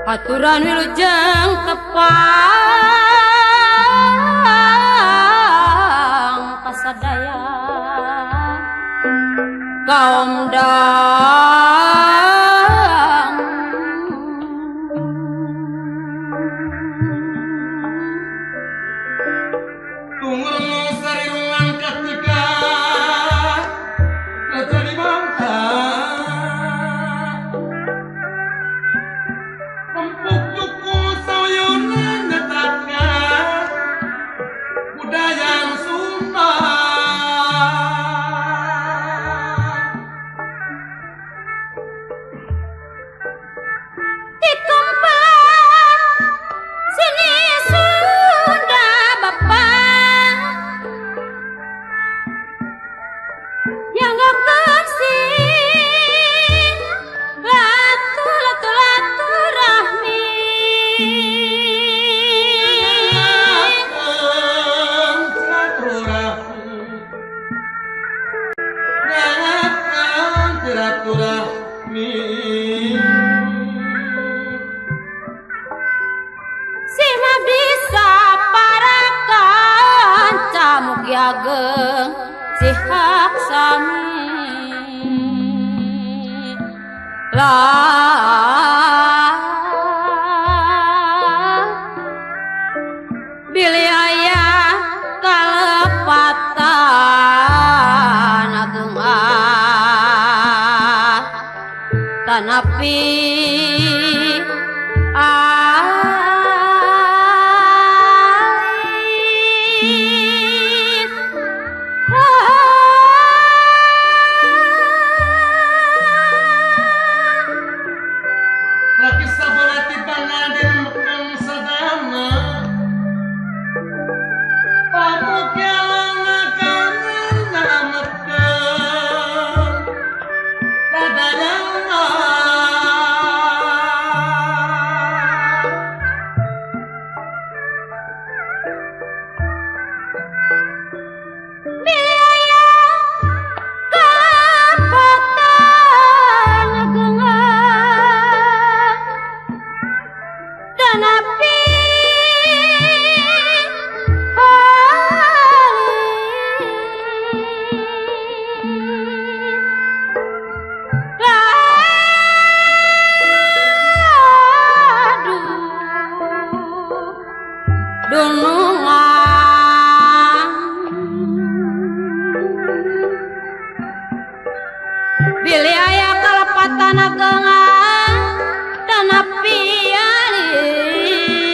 Aturan wilujeng tepang kasadaya kaum dang tunggu sarirungan ketiga jadi bangsa Ageng sihak sami lah bilih aya kalepatan ageng ah tanapi bilih aya kalepatan ageng tanapi alit.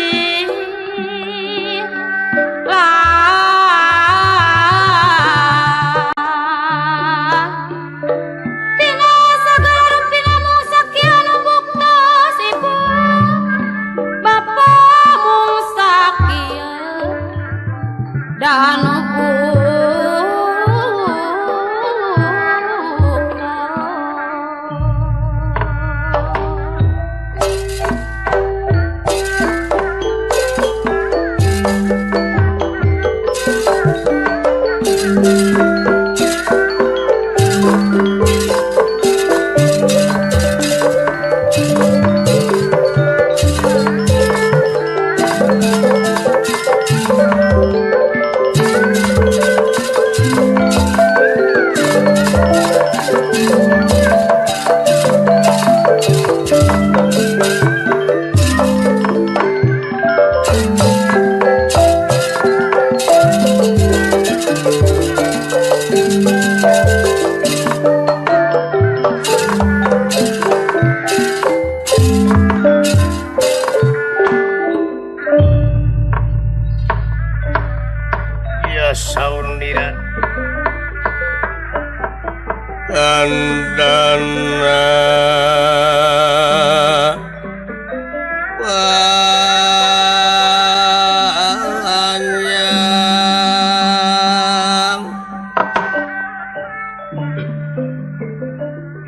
Panjang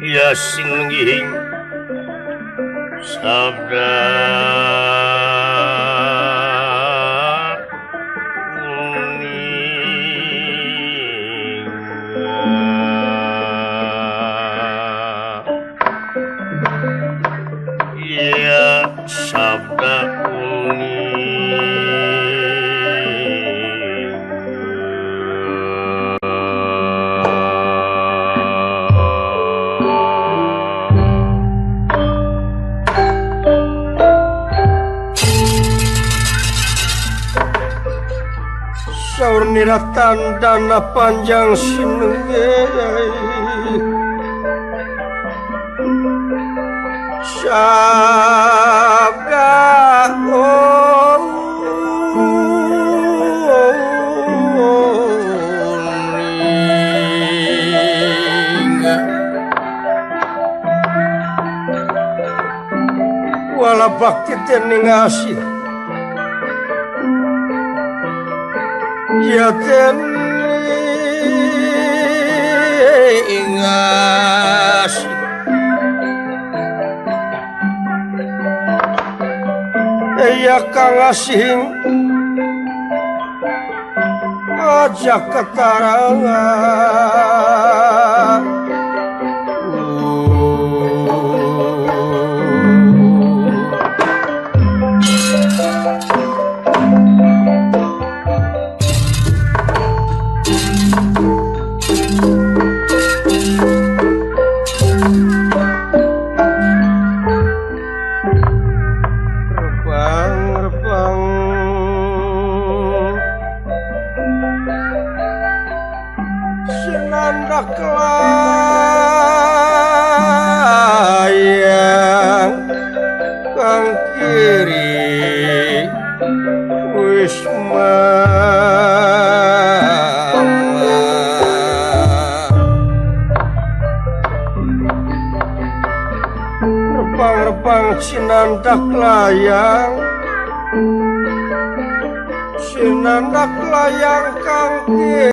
ya singgihing sabda sabda Saur niratan dana panjang sinengge sabda wala bakti tening asih ya tening asih ya kang asing aja ketarangan. Kelayang kang kiri wis rebang-rebang sinandak layang sinandak layang kang kiri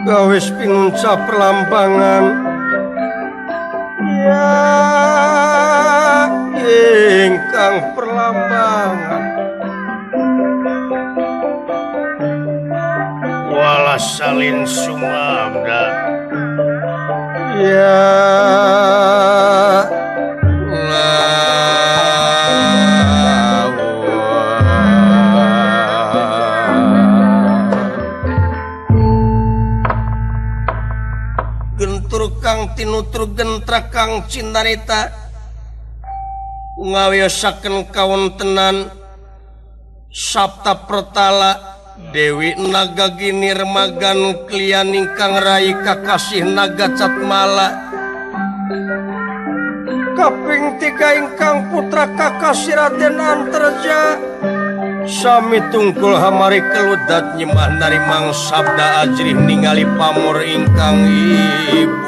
gawis pinunca perlambangan ya ingkang perlambangan wala salin sumabda ya gentur kang tinutur gentra kang cintarita ngawiyosaken kawontenan Sabta Pertala Dewi Naga Gini remagan klian ingkang rai kakasih Naga Catmala kaping tiga ingkang putra kakasih Raden Antarja sami tungkul hamari keludat nyembah narimang sabda ajrih ningali pamor ingkang ibu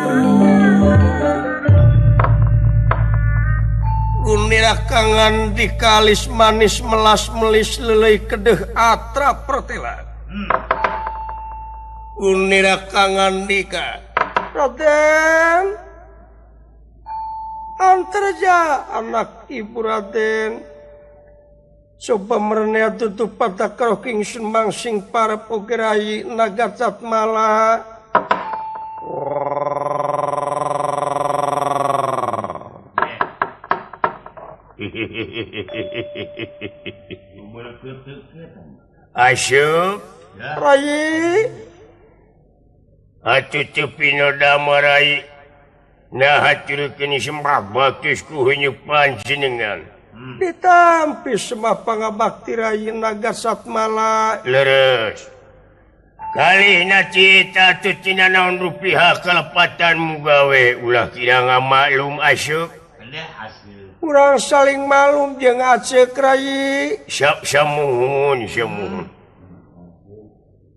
Unira kangan dikalis manis melas melis lelei kedeh atra pertela. Unira kangan dika Raden Antarja anak ibu Raden coba merenea tutup pada kroking semangsing para pogerai Naga Catmala. Asyuk Rai atuh pinoda rai nah haturkeun sembah bakti ku hunyu panjenengan. Ditampi semah pangabakti Rai Naga Satmala. Leres kalihna cita tina naon rupiah kalepatan mugawe ulah kira ngamaklum asyuk. Urang saling malum jeung acek Rai. Siap samuhun samuhun.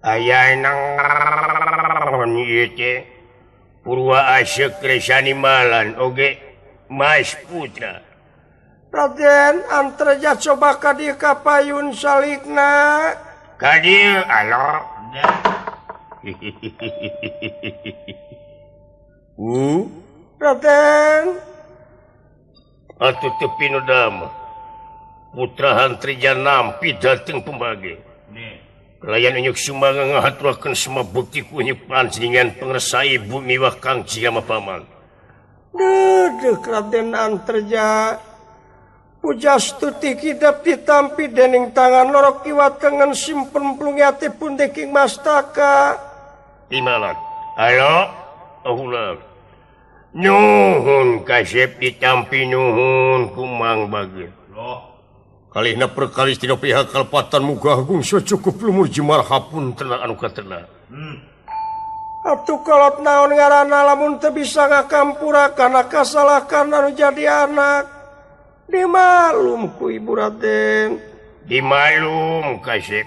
Aya nang ieu teh Purwa Asyik Resani Malan oge Mas Putra. Raden Antarja coba ka dieu ka payun salikna. Ka dieu alo. Raden atuh teu pinodama. Putra Antarja nampi dateng pembagi. Layan unyuk sumanga ngahaturakeun semua bukti ku unyuk panjenengan pangersa ibu miwah Kang Jigama paman. Duh Raden Antarja pujastuti kidep ditampi dening tangan loro kiwa tengen simpen plungyati pundeking mastaka. Timalan. Alo, ulah. Nuhun kasep ditampi nuhun kumang bageur. Kalihna perkalis tina pihak kalepatan muga agung cukup lumur jemar hapunten anu katerna. Atuh kolot naon ngaranna lamun teu bisa ngakampura kana kasalahan anu jadi anak. Dimalum ku Ibu Raden. Dimalum kasep.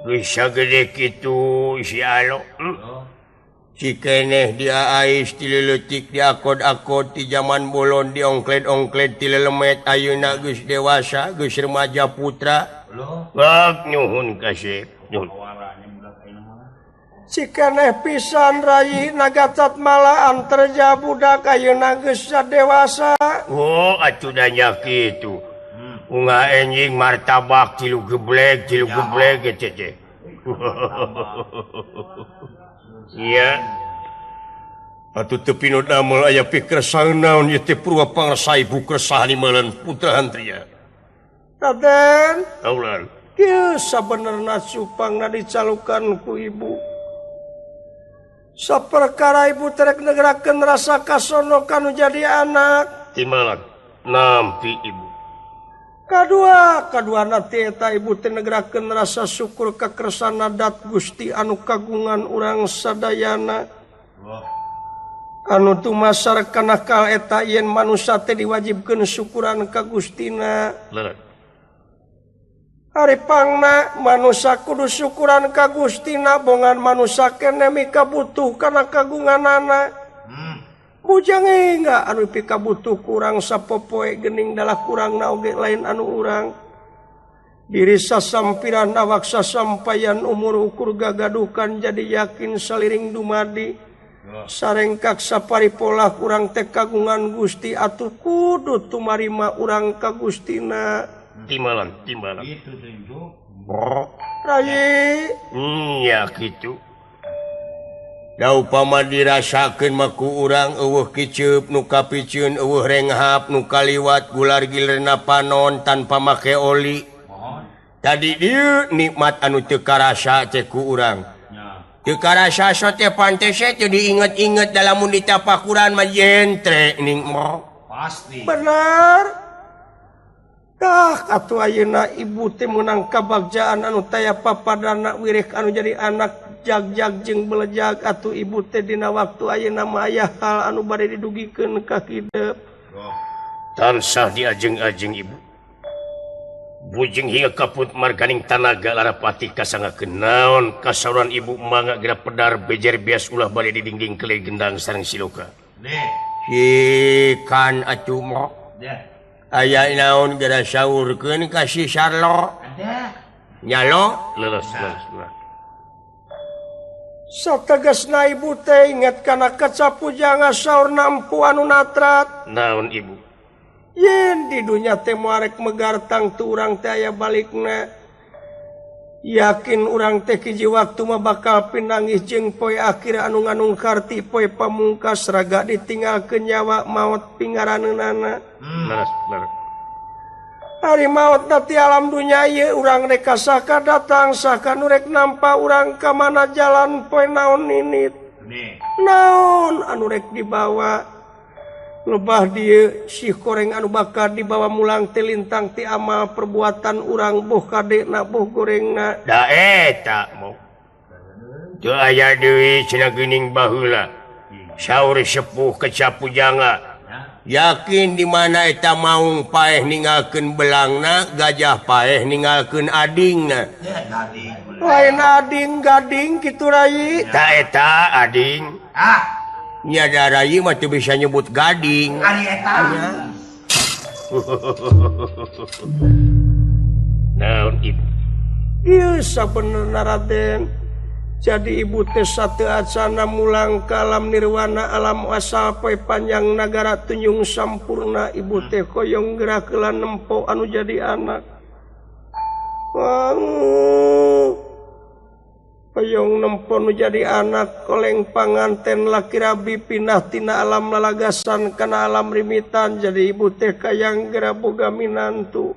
Geus sagede kitu si Alo. Si keneh dia ais ti leutik diakod-akod ti zaman bolon diongkled-ongkled ti lelemet ayeuna geus dewasa geus remaja putra. Bak nyuhun kasep. Nyuhun. Si keneh pisan rayi nagacat mala Antarja budak ayeuna geus dewasa. Oh atuh da nya kitu. Unga enjing martabak tilu geblek teh teh. Iya. Atuh teu pinu damel aya pikir naon ieu teh Purwa pangersa ibu kersahani meuleun Putra Antarja. Raden, Aulan. Kieu sabenerna cupangna dicalukan ku ibu. Saperkara ibu terek negerakeun rasa kasono kanu jadi anak. Timalan nampi ibu. Kadua nanti eta ibu teh negerakeun rasa syukur ka kersana dat Gusti anu kagungan urang sadayana. Anu tumasar kana kal eta yen manusa teh diwajibkeun syukuran ka Gustina. Ari pangna manusa kudu syukuran ka Gustina bongan manusa keneh mikabutuh kana kagunganana. Bujang enggak anu pikabutuh kurang sapopoe gening dalah kurang na oge lain anu urang. Diri sasampiran awak sasampayan umur ukur gagadukan jadi yakin saliring dumadi. Sarengkak saparipolah urang teh kagungan Gusti atuh kudu tumarima urang ka Gustina. Timbalan. Rayi. Nya kitu. Da upama dirasakeun mah ku urang eueuh kiceup nu kapiceun eueuh renghap nu kaliwat gular gilerna panon tanpa make oli. Tadi dieu nikmat anu teu karasa teh ku urang. Teu karasa teh pantes teh diinget-inget dalam mun ditapakuran mah jentre ning mah. Pasti. Benar. Tah atuh ayeuna ibu teh meunang kabagjaan anu taya papadana wirih anu jadi anak jag-jag jeung belejag atuh ibu teh dina waktu ayeuna mah aya hal anu bade didugikeun ka hidep. Tansah diajeng-ajeng ibu. Bujeng hingga kaput marganing tanaga larapati kasangakeun naon kasauran ibu mangga geura pedar bejer bias ulah bade di dinding kelir gendang sareng siloka. Sikan atuh mah. Aya naon geura saurkeun ka si Sarlo. Nyalo leres. Sategasna ibu teh inget kana kacapujanga saur nampu anu natrat. Naon ibu? Yen di dunya teh moarek megar tangtu urang teh aya balikna. Yakin urang teh hiji waktu mah bakal pinanggih jeung poe akhir anu nganung karti poe pamungkas raga ditinggalkeun nyawa maot pingaraneunana. Leres. Ari maot nanti alam dunya ieu urang rek saka datang saka nu rek nampa urang ka mana jalan poe naon ninit. Naon anu rek dibawa. Lebah dieu sih koreng anu bakal dibawa mulang teh lintang ti amal perbuatan urang boh kadena boh gorengna. Da eta mau. Teu aya deui cenah geuning baheula. Saur sepuh kecapujanga. Yakin di mana eta maung paeh ninggalkeun belangna, gajah paeh ninggalkeun adingna. Lain ading gading kitu rai. Ta eta ading. Ah. Nya da rai mah teu bisa nyebut gading. Ari eta. Naon ibu? Ieu sabenerna Raden. Jadi ibu teh sateu acana mulang ka alam nirwana alam asal poe panjang nagara tunjung sampurna ibu teh koyong geura keula nempo anu jadi anak. Koyong nempo nu jadi anak koleng panganten laki rabi pindah tina alam lalagasan kana alam rimitan jadi ibu teh kayang geura boga minantu.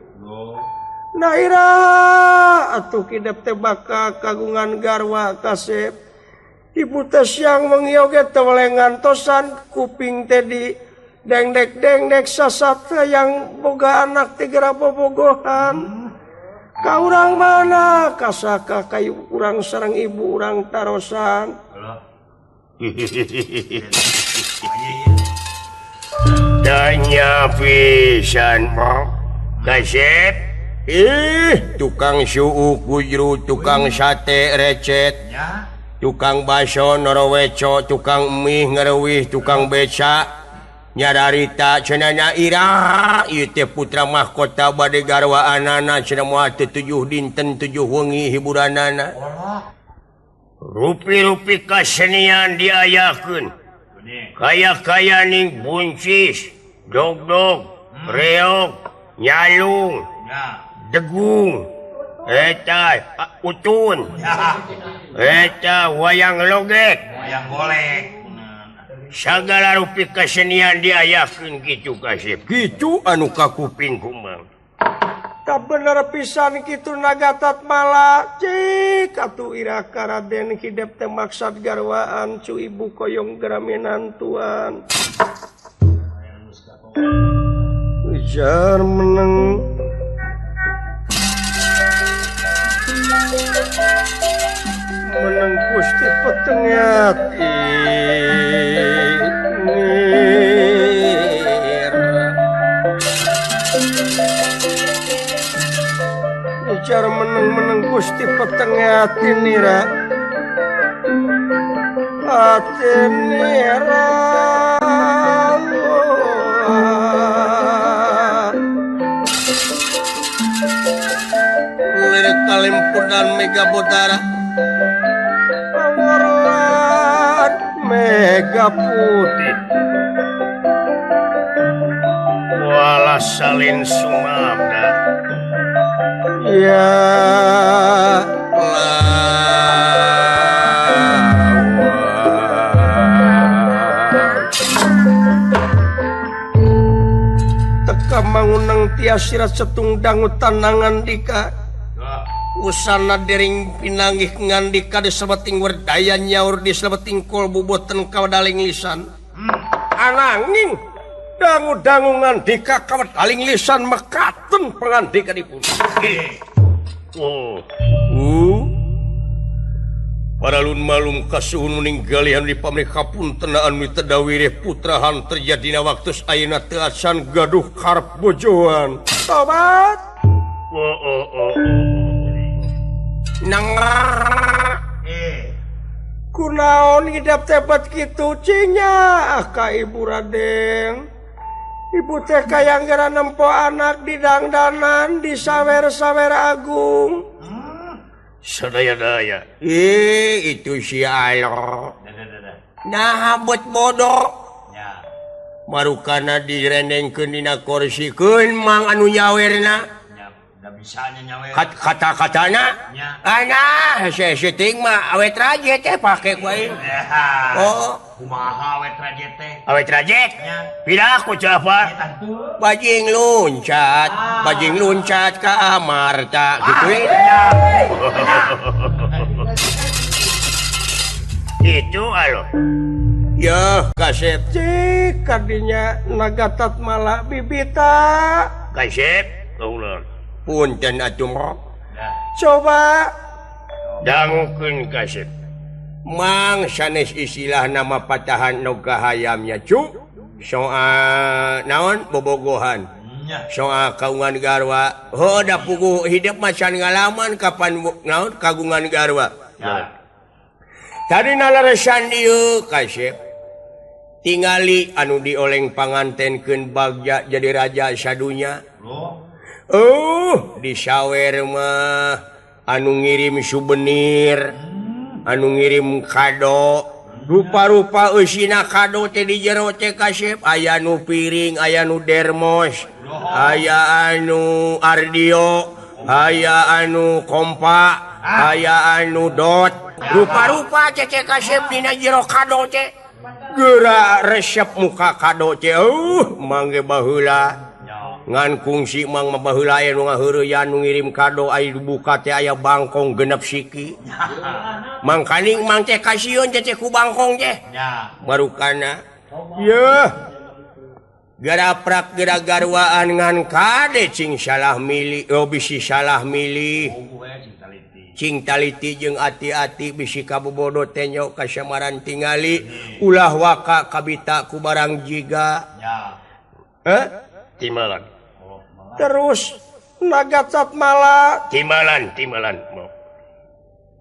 Naira atuh kidep teh bakal kagungan garwa kasep ibu teh siang wengi oge teu ngantosan kuping teh di dengdek-dengdek sasat yang boga anak teh geura bobogohan ka urang mana kasaka kayu urang sareng ibu urang tarosan. Tanya pisan kasep. Ih, tukang suuk gujru, tukang sate recet, tukang baso noroweco, tukang mie ngerewih, tukang beca, nyararita cenah ira, ieu teh putra mahkota bade garwaanana cenah moal teu 7 dinten 7 wengi hiburanana. Rupi-rupi kasenian diayakeun. Kaya-kaya ning buncis, dogdog, reog, nyalung. Degung, eta utun, eta wayang logek, wayang golek, sagala rupi kesenian diayakeun kitu kasep, kitu anu kakuping kumang. Tak bener pisan kitu nagatat mala, cik atuh ira ka Raden hidep teh maksad garwaan cu ibu koyong geura minantuan. Ujar meneng. Meneng Gusti peteng ati nira. Ujar meneng-meneng Gusti peteng ati nira. Ati nira. Lirik kalimpunan mega bodara pawarlan mega putih wala salin sumabda ya teka manguneng tiasira cetung dangu tanangan dika usana dering pinanggih ngandika di selebeting werdaya nyaur di selebeting kolbu boten kawadaling lisan. Ananging dangu-dangu ngandika kawadaling lisan mekaten pangandikanipun. Oh. Paralun malum kasuhun ninggalihan di pamrikapunten anu tedawirih putrahan terjadina waktu ayeuna teu acan gaduh karep bojoan. Tobat. Oh. Nang kunaon ngidap tebet kitu cinya ah ka ibu Raden. Ibu teh kayang geura nempo anak di dangdanan di sawer-sawer agung. Sadaya-daya. Itu si Alo. Nah bet bodoh. Marukana direndengkeun dina kursi keun mang anu nyawerna. Kata-katana ana hese ting mah awet rajet teh pake ku aing. Oh, kumaha awet rajet teh? Awet rajet? Pira ku apa? Bajing loncat ka Amarta gitu. Itu alo. Ya, kasep. Cik kadinya nagatat malah bibita. Kasep, kaulah. Punten atuh. Coba dangukeun kasep. Mang sanes istilah nama patahan noga hayamnya cu. Soal naon bobogohan. Soal kagungan garwa. Heuh da puguh hidup macan ngalaman kapan naon kagungan garwa. Tadi nalaresan ieu kasep. Tingali anu dioleng pangantenkeun bagja jadi raja sadunya. Disawer mah anu ngirim souvenir, anu ngirim kado, rupa-rupa eusina kado teh di jero teh kasep, aya nu piring, aya nu dermos, aya anu ardio, aya anu kompa, aya anu dot, rupa-rupa teh kasep dina jero kado teh. Geura resep muka kado teh, mangge baheula. Ngan kungsi mang mah baheula aya nu ngaheureyan nu ngirim kado aya dibuka teh aya bangkong genep siki. Mangkaning mang teh kasieun teh ku bangkong teh. Marukana. Yeuh. Garaprak geura garwaan ngan kade cing salah milih, oh bisi salah milih. Cing taliti jeung ati-ati bisi kabobodo teh nyo kasamaran tingali ulah waka kabita ku barang jiga. Heh? Timalan. Terus naga cat mala timalan.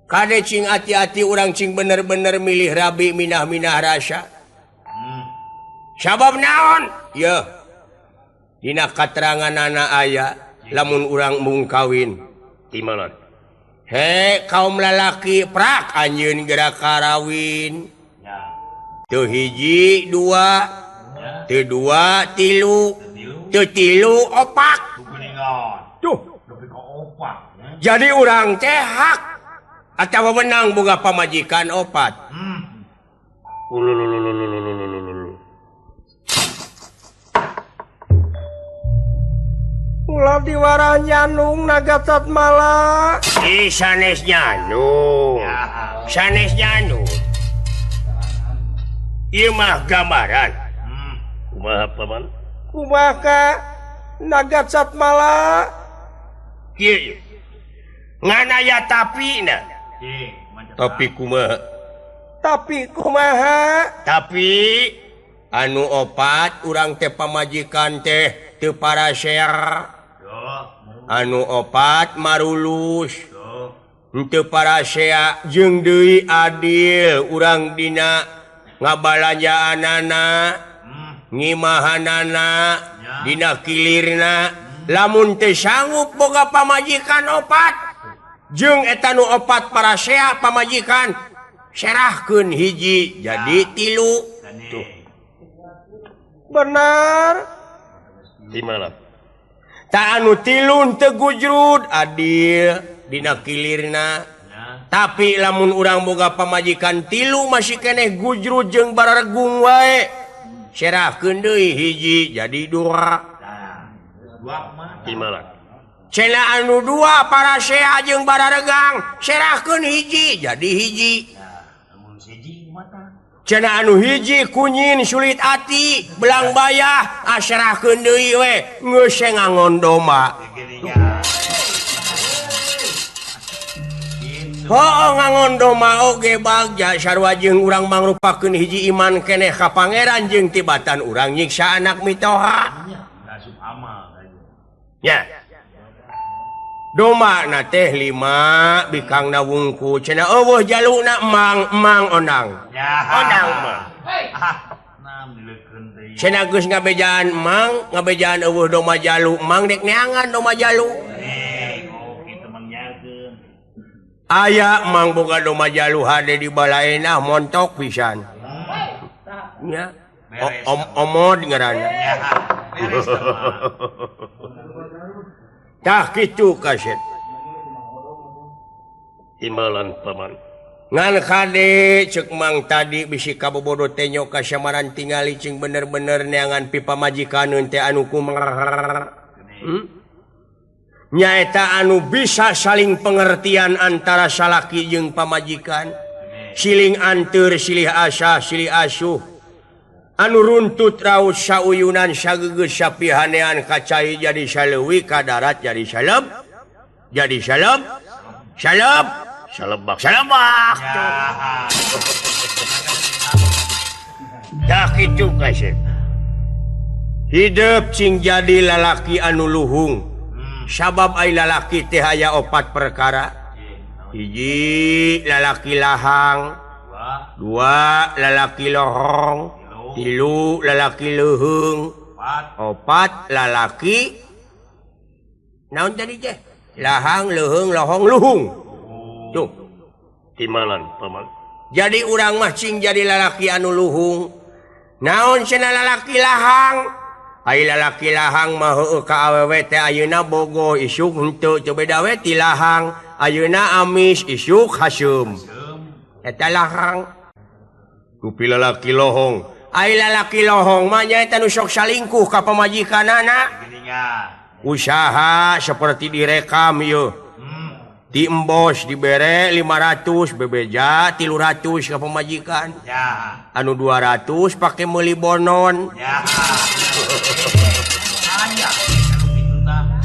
Kade cing ati-ati urang cing bener-bener milih rabi minah-minah rasa. Sabab naon? Yeuh. Dina kateranganana aya lamun urang mung kawin. Timalan. He kaum lalaki prak anjeun geura karawin. Teu hiji dua, teu dua tilu. Teu tilu opak. Tuh. Jadi urang teh hak atawa wenang boga pamajikan opat. Ulah diwarah nyanung naga cat mala. Ih sanes nyanung. Sanes nyanung. Ieu mah gambaran. Kumaha paman? Kumaha naga cat mala kieu ngan aya tapina. Tapi kumaha? Tapi kumaha? Tapi anu opat urang teh pamajikan teh teu paraser. Anu opat marulus. Teu parasea jeung deui adil urang dina ngabalanjaanana. Ngimahanana dina kilirna lamun teu sanggup boga pamajikan opat jeung eta nu opat parasea pamajikan serahkeun hiji jadi tilu. Tuh benar timalan ta anu tilu teu gujrud adil dina kilirna. Tapi lamun urang boga pamajikan tilu masih keneh gujrud jeung bararegung wae serahkeun deui hiji jadi dua. Timalan. Cenah anu dua parasea jeung bararegang serahkeun hiji jadi hiji. Cenah anu hiji kunyin sulit ati belang bayah aserahkeun deui we geus ngangon domba. Heuh ngangon domba oge bagja sarua jeung urang mangrupakeun hiji iman keneh ka pangeran jeung tibatan urang nyiksa anak mitoha. Nya. Domba na teh 5 bikangna wungku cenah eueuh jaluna mang onang. Onang mah. Cenah geus ngabejaan mang, ngabejaan eueuh domba jalu, mang dek neangan domba jalu. Aya mang boga domba jalu hade di balaenah montok pisan. Nya. Omod ngaranna. Tah kitu kaset. Timbalan paman. Ngan kade ceuk mang tadi bisi kabobodo teh nyo kasamaran tingali cing bener-bener neangan pi pamajikaneun teh anu kumaha. Nyaeta anu bisa saling pengertian antara salaki jeung pamajikan, siling anteur, silih asah, silih asuh, anu runtut raut sauyunan sagegeus sapihanean kacai jadi saleuwi ka darat jadi saleb, jadi saleb, saleb, salebak, salebak. Dah kitu kasep. Hidup cing jadi lalaki anu luhung. Sabab ai lalaki teh aya opat perkara. Hiji lalaki lahang, dua lalaki lohong, tilu lalaki leuheung, opat lalaki naon tadi teh? Lahang, leuheung, lohong, luhung. Tuh, timalan paman. Jadi urang mah cing jadi lalaki anu luhung. Naon cenah lalaki lahang? Ai lalaki lahang mah heueuh ka awewe teh ayeuna bogoh isuk henteu teu beda we ti lahang. Ayeuna amis isuk haseum. Eta lahang. Kupi lalaki lohong. Ai lalaki lohong mah nyaeta nu sok salingkuh ka pamajikanana. Usaha seperti direkam ieu. Ti embos dibere 500 bebeja 300 ka pamajikan. Ya. Anu 200 pake meuli bonon. Ya.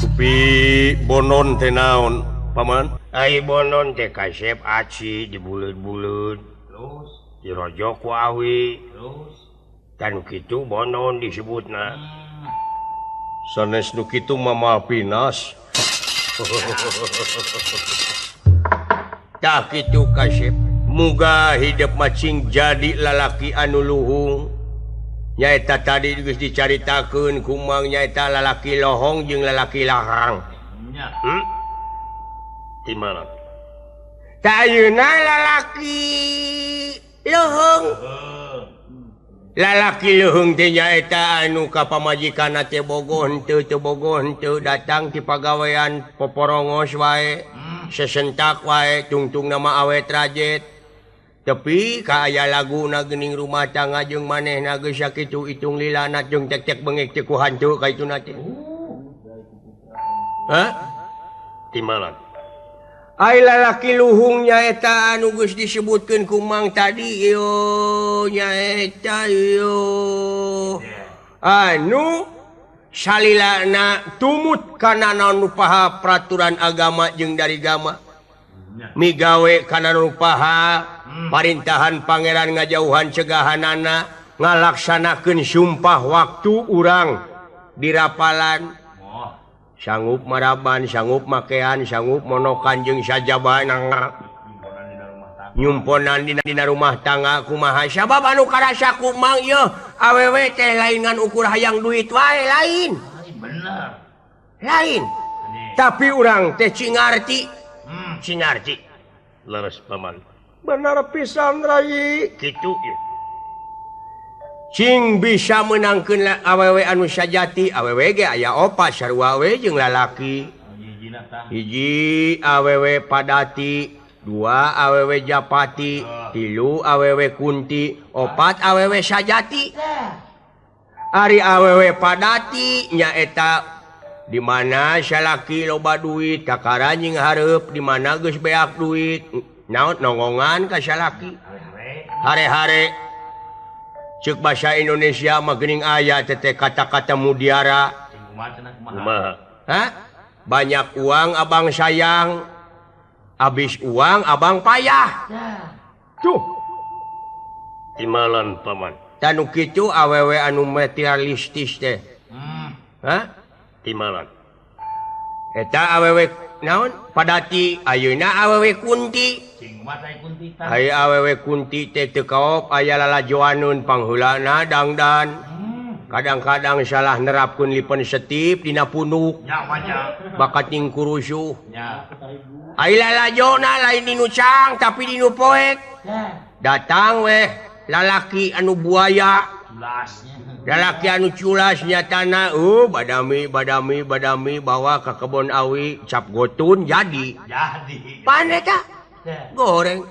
Kupi bonon teh naon, paman? Ai bonon teh kasep aci dibuleud-buleud. Terus dirojok ku awi. Terus tan kitu bonon disebutna. Sanes nu kitu mah pinas. Tah kitu kasep. Muga hidup macing jadi lalaki anu luhung. Nyaeta tadi geus dicaritakeun kumang nyaeta lalaki lohong jeung lalaki lahang. Timalan. Tah ayeuna lalaki leuheung. Lalaki leuheung teh nyaeta anu ka pamajikanna teh bogoh henteu teu bogoh henteu datang ti pagawean poporongos wae, sesentak wae tungtung nama awet rajet. Tepi ka aya laguna geuning rumah tangga jeung manehna geus sakitu itung lilana jeung tek-tek bengek teh ku hantu ka ituna teh. Hah? Timalan. Ai lalaki luhung nyaeta anu geus disebutkeun ku Mang tadi yo nyaeta yo anu salilana tumut kana naon nu paha peraturan agama jeung dari gama migawe kana nu paha parintahan pangeran ngajauhan cegahanana ngalaksanakeun sumpah waktu urang dirapalan sanggup maraban, sanggup makean, sanggup monokan jeung sajabana nyumponan dina rumah tangga kumaha sabab anu karasa kumang yeuh awewe teh lain ngan ukur hayang duit wae lain. Bener. Lain. Tapi urang teh cing ngarti. Cing ngarti. Leres paman. Bener pisan rai. Kitu ieu. Cing bisa menangkeun awewe anu sajati, awewe ge aya opat sarua we jeung lalaki. Hiji awewe padati, dua awewe japati, tilu awewe kunti, opat awewe sajati. Ari awewe padati nyaeta di mana salaki loba duit kakara nying hareup, di mana geus beak duit naon nongongan ka salaki. Hare-hare cek bahasa Indonesia mah geuning aya teh kata-kata mudiara. Kumaha? Hah? Banyak uang abang sayang, habis uang abang payah. Tuh. Timalan paman. Tanu kitu awewe anu materialistis teh. Hah? Timalan. Eta awewe naon? Padati ayeuna awewe kunti. Aya awewe kunti teh teu kaop aya lalajoaneun pangheulana dangdan. Kadang-kadang salah nerapkeun lipen setip dina punuk. Bakat ning kurusuh. Ai lalajona lain dinu cang tapi dinu poek. Datang weh lalaki anu buaya. Lalaki anu culas nyatana badami badami badami bawa ka kebon awi cap gotun jadi. Pan eta goreng.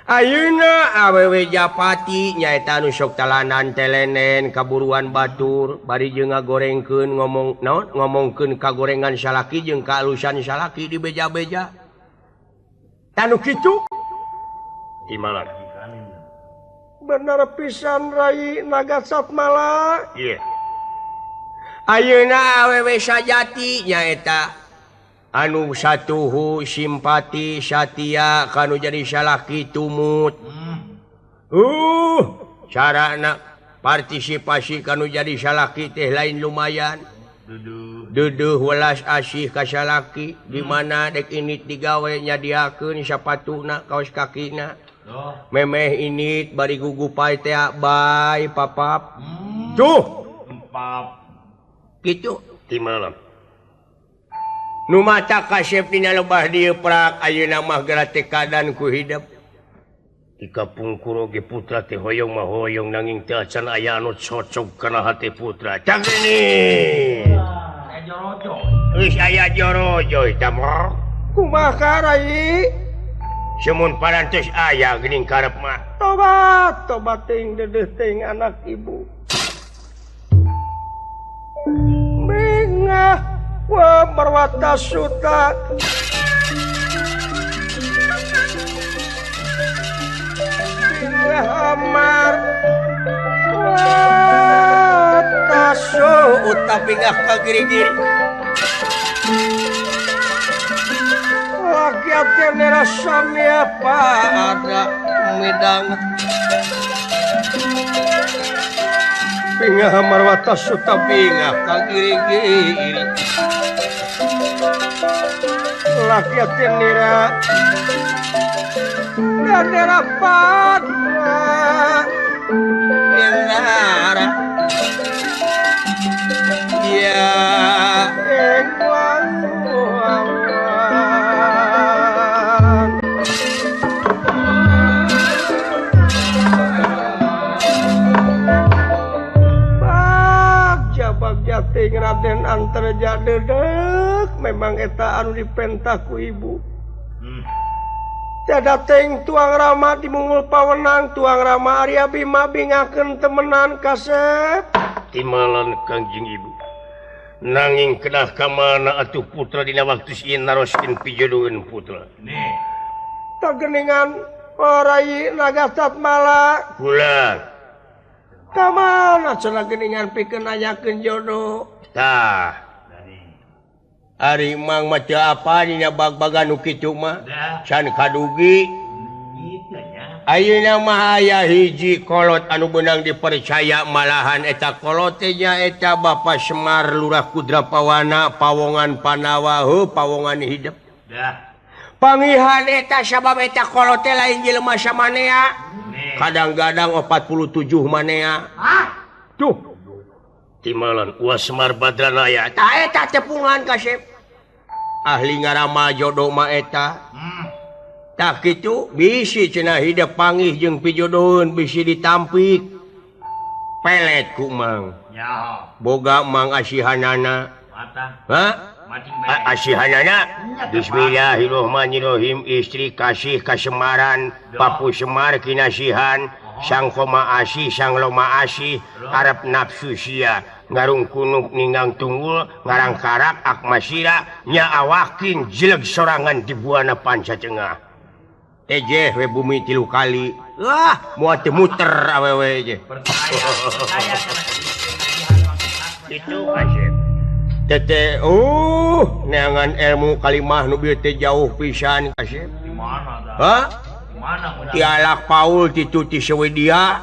Ayeuna awewe japati nyaeta anu sok talanan telenen kaburuan batur bari jeung ngagorengkeun ngomong naon ngomongkeun kagorengan salaki jeung kaalusan salaki di beja-beja. Tanu kitu Timalan. Bener pisan rai naga satmala. Iya. Ayeuna awewe sajati nyaeta anu satuhu simpati satia kanu jadi salaki tumut. Carana Partisipasi kanu jadi salaki teh lain lumayan. Duduh welas asih ka salaki di mana dek init digawe nyadiakeun sapatuna kaos kakina. Memeh init bari gugupai teh bae papap. Tuh. Pap. Kitu ti malam. Nu mata kasep dina lebah dieu prak ayeuna mah geura teh kadan ku hidep. Di kapungkur oge putra teh hoyong mah hoyong nanging teu acan aya anu cocok kana hate putra. Cang ini. Geus aya jorojo eta mah. Kumaha rai? Semun parantos aya geuning karep mah. Tobat, tobat teuing deudeuh teuing anak ibu. Bingah wa marwata suta. Amar watasu utapingah ka giri-giri laki nera samia pada midang pingah amar watasu tapingah ka giri-giri laki nera nera pada nera ya bagja bagja ting Raden Antarja dedek memang eta anu dipentah ku ibu. Tiada ting tuang Rama dimungul pawenang tuang Rama Arya Bima bingakeun temenan kasep timalan Kangjeng Ibu nanging kedah ka mana atuh putra dina waktu ieu naroskeun pijodoheun putra tageningan rai Naga Satmala pulang ka mana cenah geuningan pikeun nanyakeun jodoh tah Ari Mang mah teu apa dina bag-bagan nu kitu mah can kadugi ayeuna mah aya hiji kolot anu beunang dipercaya malahan eta kolot teh nyaeta Bapak Semar Lurah Kudrapawana pawongan Panawa heuh pawongan hidep pangihan eta sabab eta kolot teh lain jelema samanea kadang-kadang 47 manea tuh timalan Uwa Semar Badranaya tah eta tepungan kasep ahli ngaramal jodoh mah eta tah kitu bisi cenah hidep panggih jeung pijodoheun bisi ditampik pelet ku Mang boga Mang asihanana ha asihanana bismillahirrahmanirrahim istri kasih kasemaran papu Semar kinasihan sang koma asih sang loma asih arep nafsu sia ngarung kunuk ninggang tunggul ngarang karak akmasira nya awakin jeleg sorangan di buana panca tengah tejeh we bumi 3 kali wah moal teu muter awewe je itu kasep teteh neangan ilmu kalimah nu bieu teh jauh pisan kasep di mana tah ha tialak Paul titu ti Swedia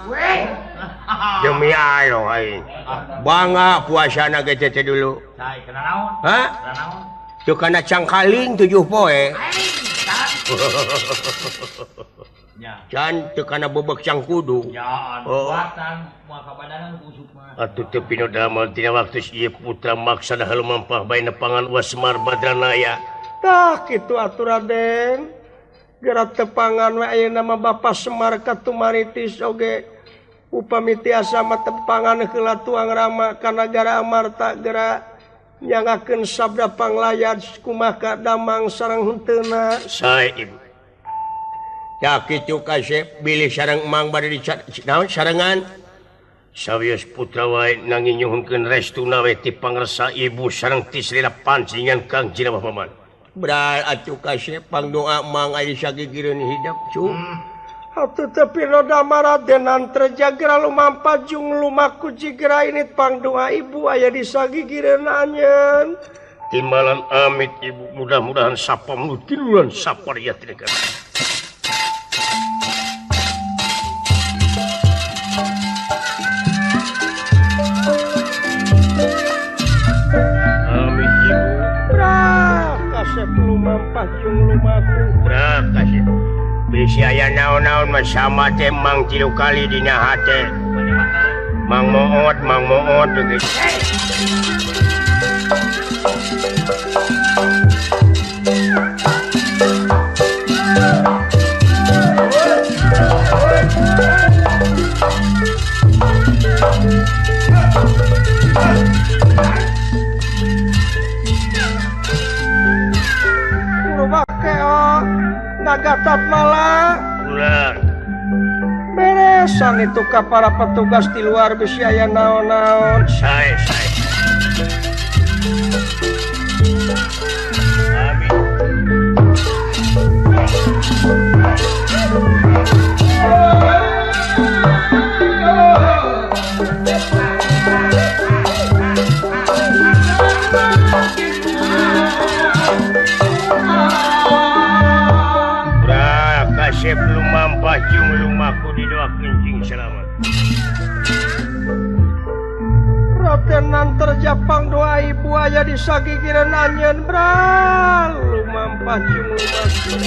demi Allah aing bangga puasana ge teh dulu ha teu kana cangkaling 7 poe can teu kana bebek cangkudu atuh teu pinodamel tina waktu ieu putra maksa dah lumampah bae nepangan Uwa Semar Badranaya tah kitu atuh Raden geura tepangan we ayeuna mah Bapak Semar katumaritis oge upami tiasa mah tepangan heula tuang Rama ka nagara Amarta geura nyangakeun sabda panglayad kumaha damang sareng henteuna sae ibu tah kitu kasep bilih sareng Mang bade naon sarengan sawios putra wae nanging nyuhunkeun restuna we ti pangersa ibu sareng ti salila panjenengan Kang Jina Paman Beral atuh kasep pangdoa Mang aya sagigireun hidep cu. Atuh teu pinodama Raden Antarja geura lumampah jung lumaku jigra ini pangdoa ibu aya di sagigireun anjeun. Timbalan amit ibu mudah-mudahan sapam nu tiluan sapar ya tidak. lumampah jeung lumaku. Bra kasih. Bisi aya naon-naon mah sama teh mang 3 kali dina hate. Mang moot geus. Nagatat malah ulah beresan itu ka para petugas di luar bisi aya naon-naon. Sae sae. Amin. Kasep lumampah jeung lumaku didoakeun cing selamat. Ratenan terjapang doa ibu aya di sagigireun anjeun bra lumampah jeung lumaku.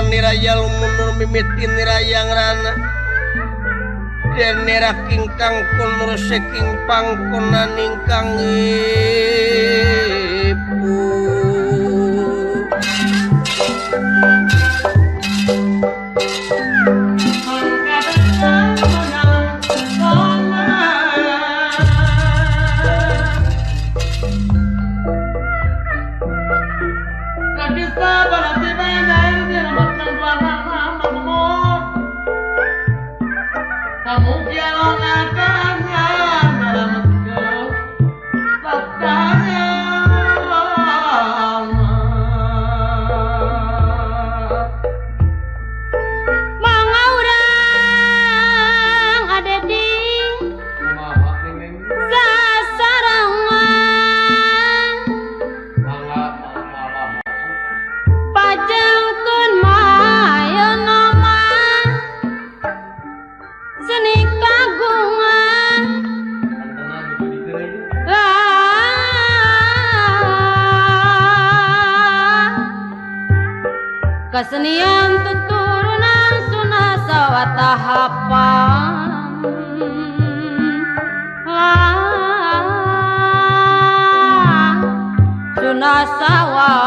Niraya lumunur mimitin nirayang rana den nira kingkang kunur seking pangkonan ingkang ibu. Kesenian tuturunan sunah sawatahapan sunah sawatahapan.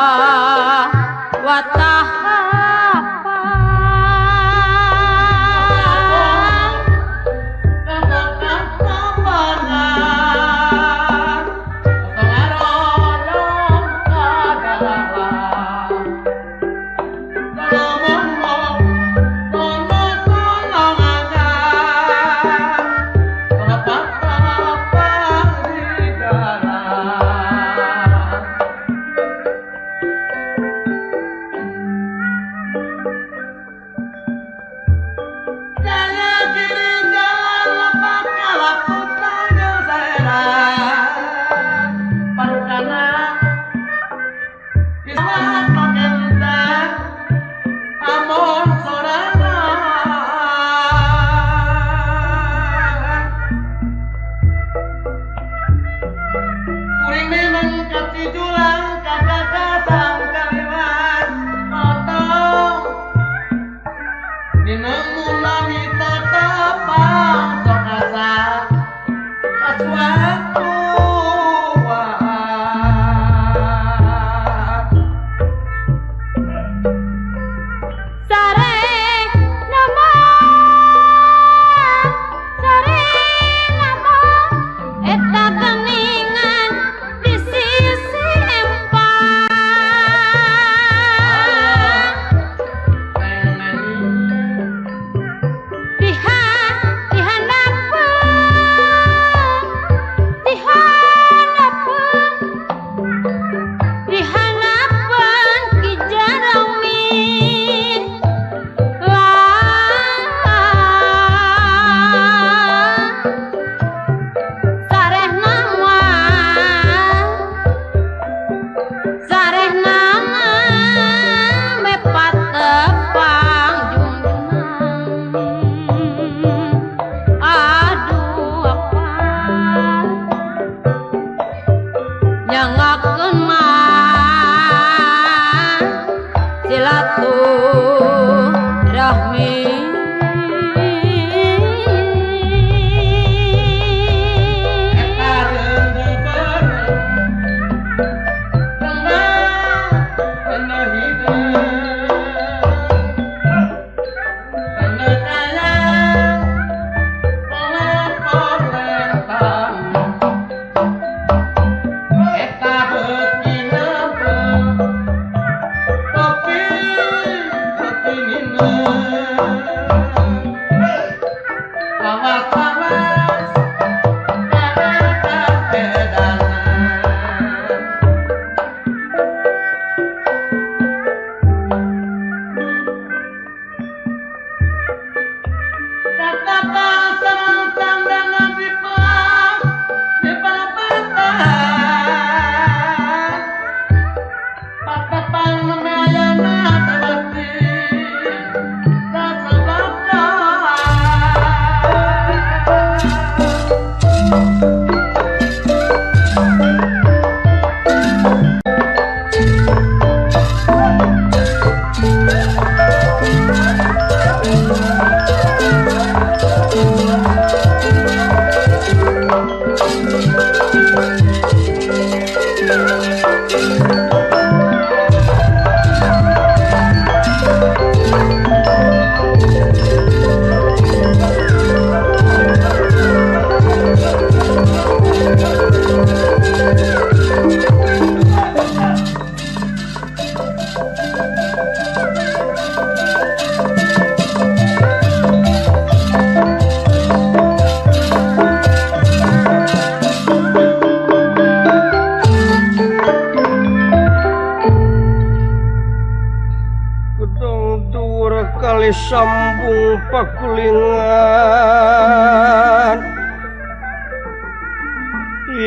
Sambung pakulingan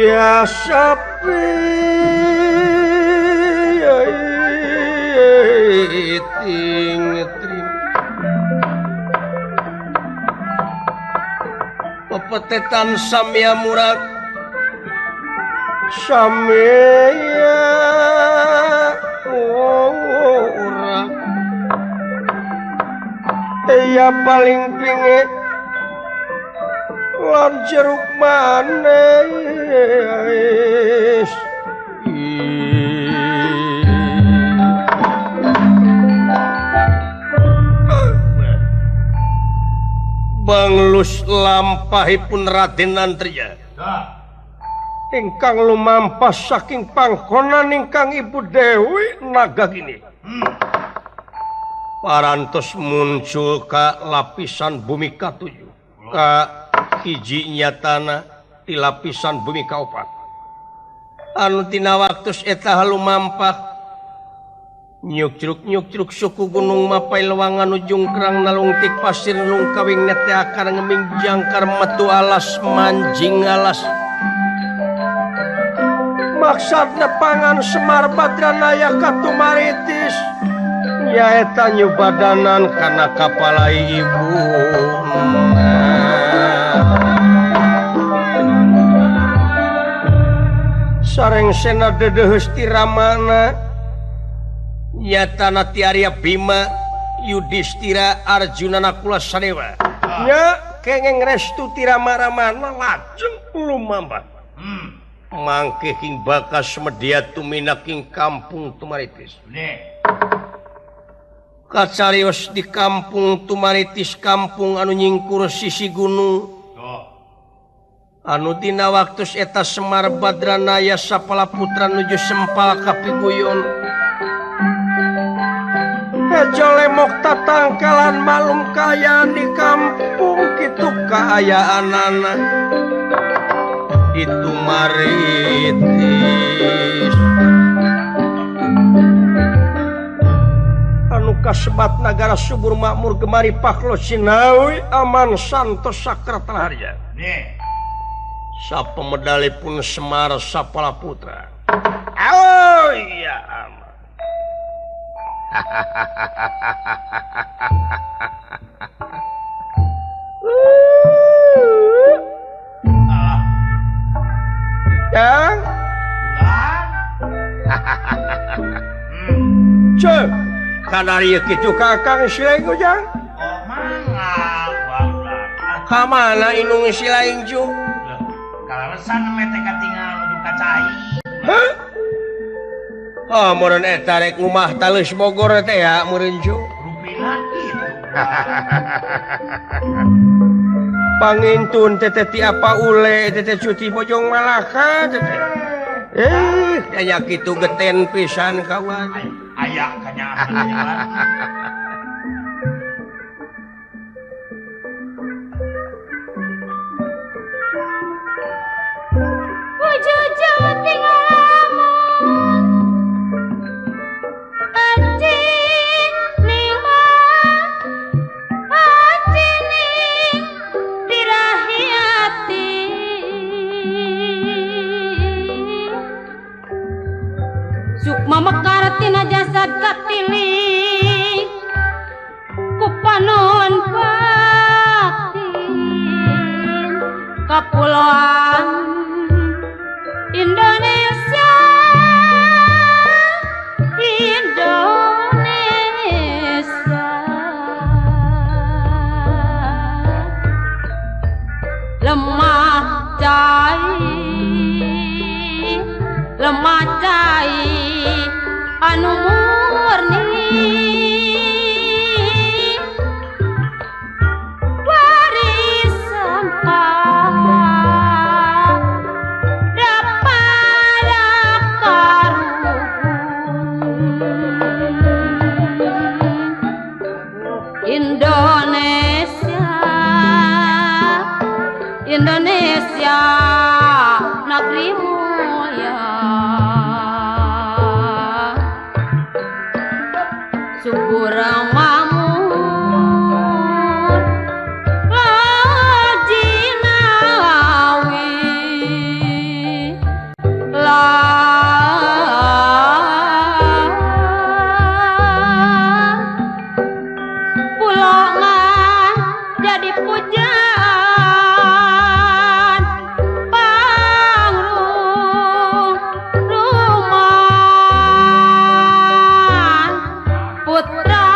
ya sapi ting trin pepetetan samya murad samya urang ya paling pingit lan jeruk manis. Banglus lampahipun Raden Antriya ingkang lumampah saking panggonan ingkang Ibu Dewi Nagagini. Parantos muncul ka lapisan bumi katujuh, ka hijinya tanah di lapisan bumi kaopat. Anu tina waktus eta lumampah nyukcruk-nyukcruk suku gunung mapai lewangan ujung kerang nalungtik pasir lungkawing nete akar ngeming jangkar metu alas manjing alas. Maksudna pangan Semar Badranaya katumaritis nyaeta nyubadanan kana kapalai ibu. Sareng sena dedeheus ti ramana nyatana ti Arya Bima Yudhistira Arjuna Nakula Sadewa. Nya kengeng restu ti rama-ramana lajeng lumambah. Mangke king bakas medya tuminak ing kampung Tumaritis. Kacarios di kampung Tumaritis, kampung anu nyingkur sisi gunung. Anu dina waktus eta Semar Badranaya sapala putra nuju sempal kapiguyon. Hejo lemok tatangkalan malum kaya di kampung kitu kaayaanana di Tumaritis. Kasebat nagara subur makmur gemari paklo sinawi aman santos sakra harja. Sapemedalipun Semar sapala putra. Oh iya aman. Yang Cek kanari kitu kakang silaing ujang. Oh mangga ka mana inung silaing ju? Kaleresan mete katingal nuju ka cai. Hah? Oh meureun eta rek ngumah taleus Bogor teh ya meureun ju. Rupina kitu. Pangintun teteh ti apa ule teteh cuti Bojong Malaka teteh. Nya kitu geten pisan kawan. Aya kanyaah. Mamekar tina jasad katili ku panon batin Kepulauan Indonesia, Indonesia. Lemah cai anu murni warisan pada karuhun Indonesia, Indonesia negeri mulia subur makmur lajinawi lah pulongan jadi pujaan pangruh ruman putra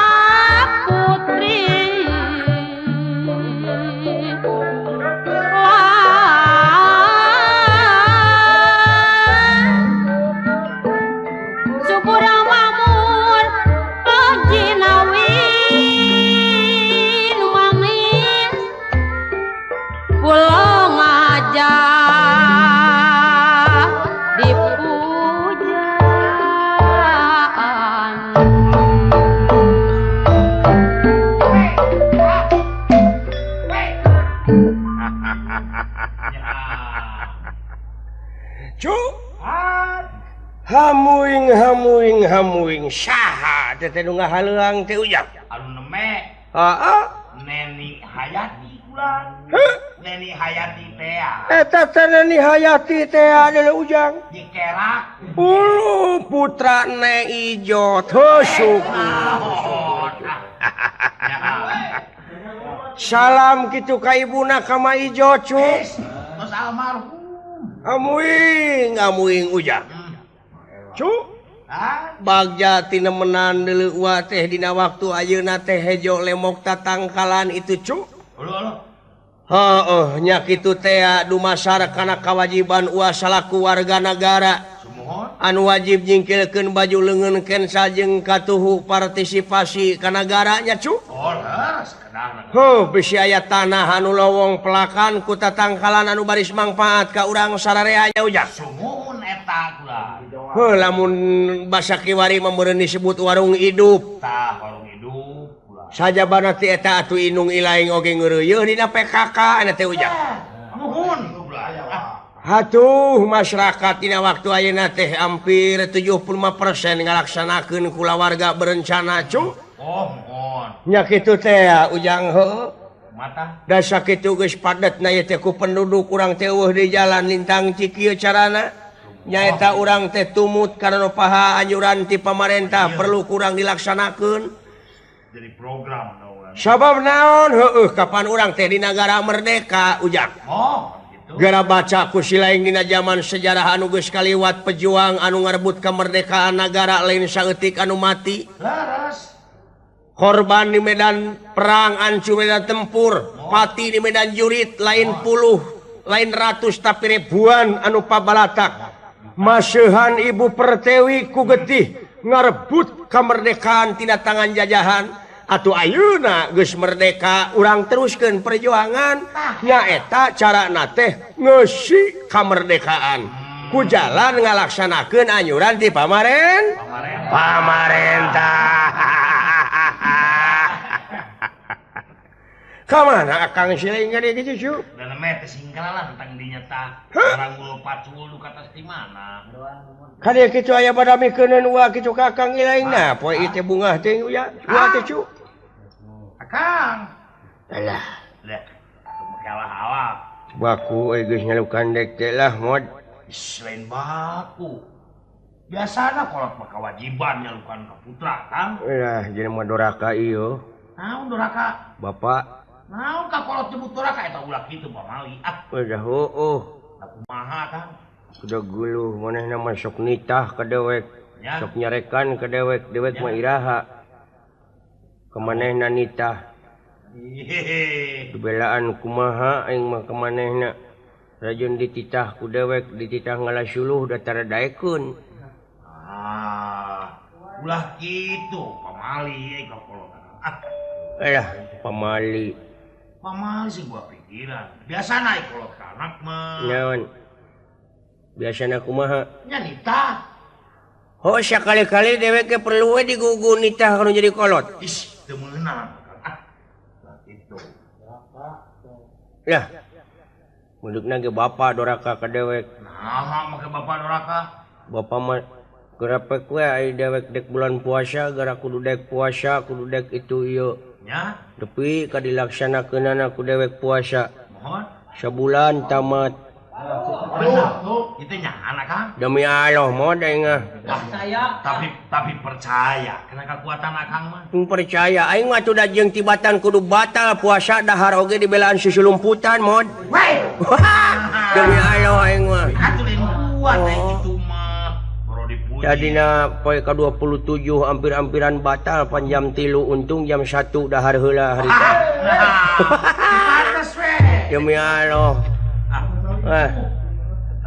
putri subur makmur lajinawi manis pulau ngajak dipujaan. Cu hamuing hamuing hamuing saha teh nu ngahaleuang teh ujang anu neme heeh Neni Hayati ulang Neni Hayati teh eta teh Neni Hayati teh adalah ujang dikerak ulu putra Ne Ijot heuh syukur. Salam kitu ka ibuna ka Ma Ijot cu tos almarhum amuing amuing ujang cu bagja tinemenan deuleu wa teh dina waktu ayeuna teh hejo lemok tatangkalan itu cu heuh nya kitu teh dumasar kana kawajiban uwa salaku warga nagara anu wajib nyingkilkeun baju leungeun kensa jeung katuhu partisipasi ka nagaranya cu. Heuh bisi aya tanah anu lowong pelakan ku tatangkalan anu baris mangpaat ka urang sararea nya ujang. Sumuhun eta kula. Heuh lamun basa kiwari mah meureun disebut warung hidup. Tah warung hidup kula. Sajabana ti eta atuh indung ilaing oge ngeureuyeuh dina PKK ana teh ujang. Muhun. Hatuh masyarakat dina waktu ayeuna teh hampir 75% ngalaksanakeun kulawarga berencana cu. Oh, mohon. Nya kitu teh ujang heuh. Mata. Da sakitu geus padetna ieu teh ku penduduk urang teh eueuh di jalan lintang cikieu carana. Nyaeta urang teh tumut karena paha anjuran ti pamarentah perlu kurang dilaksanakeun. Jadi program sabab naon heueuh kapan urang teh di nagara merdeka ujang. Oh. Gara baca ku silaing dina zaman sejarah anu geus kaliwat pejuang anu ngarebut kemerdekaan nagara lain saeutik anu mati. Laras. Korban di medan perang ancu medan tempur, pati di medan jurit lain puluh, lain ratus tapi ribuan anu pabalatak. Maseuhan Ibu Pertiwi ku getih ngarebut kemerdekaan tina tangan jajahan. Atuh ayeuna geus merdeka urang teruskeun perjuangan nyaeta carana teh ngeusi kamerdekaan ku jalan ngalaksanakeun anjuran ti pamarentah. Ka mana Akang siling gede kitu cu? Da neme teh singkalalah tentang dinya tah. Urang mulu pacul du katas di mana? Kade kitu aya badamikeun wa kitu ka Akang ilaing na poe ieu teh bungah teh uya wa teh cu. Akang. Alah. Lah, kalah awak. Baku euy geus nyalukan dek teh lah mod. Selain baku. Biasana kolot mah kewajiban nyalukan ka putra, Kang. Lah, jelema doraka ieu. Naon doraka? Bapak. Naon ka kolot nyebut doraka eta ulah kitu pamali. Ah. Udah heueuh. Kumaha, Kang? Kuda guluh manehna mah sok nitah ka dewek. Sok nyarekan ka dewek, dewek mah iraha. Ka manehna nitah. Dibelaan kumaha aing mah ka manehna. Rajin dititah ku dewek, dititah ngalasuluh da tara daekeun. Ah, ulah kitu pamali ka kolot. Ah. Alah, pamali. Pamali sih gua pikiran. Biasana kolot ka anak mah. Naon? Biasana kumaha? Nya nitah. Oh, sakali-kali dewek ge perlu we digugu nitah kana jadi kolot. Ih, teu meunang. Ah. Lah kitu. Lah. Mundukna ge bapa doraka ka dewek. Naha make bapa doraka? Bapa mah gerapek we ai dewek dek bulan puasa gara kudu dek puasa kudu dek itu ieu. Nya. Tepi ka dilaksanakeunana ku dewek puasa. Mohon. Sabulan tamat. Bener, itu nya anak Kang. Demi Allah mod aing ah. Percaya. Tapi percaya kana kekuatan akang mah. Percaya aing mah tuh da jeung tibatan kudu batal puasa dahar oge dibelaan susulumputan mod. Weh. Demi Allah aing mah. Atuh lain kuat aing kitu mah. Boro dipuji. Tadina poe ka-27 hampir-hampiran batal pan jam 3 untung jam 1 dahar heula hari teh. Pantes we. Demi Allah. Ah.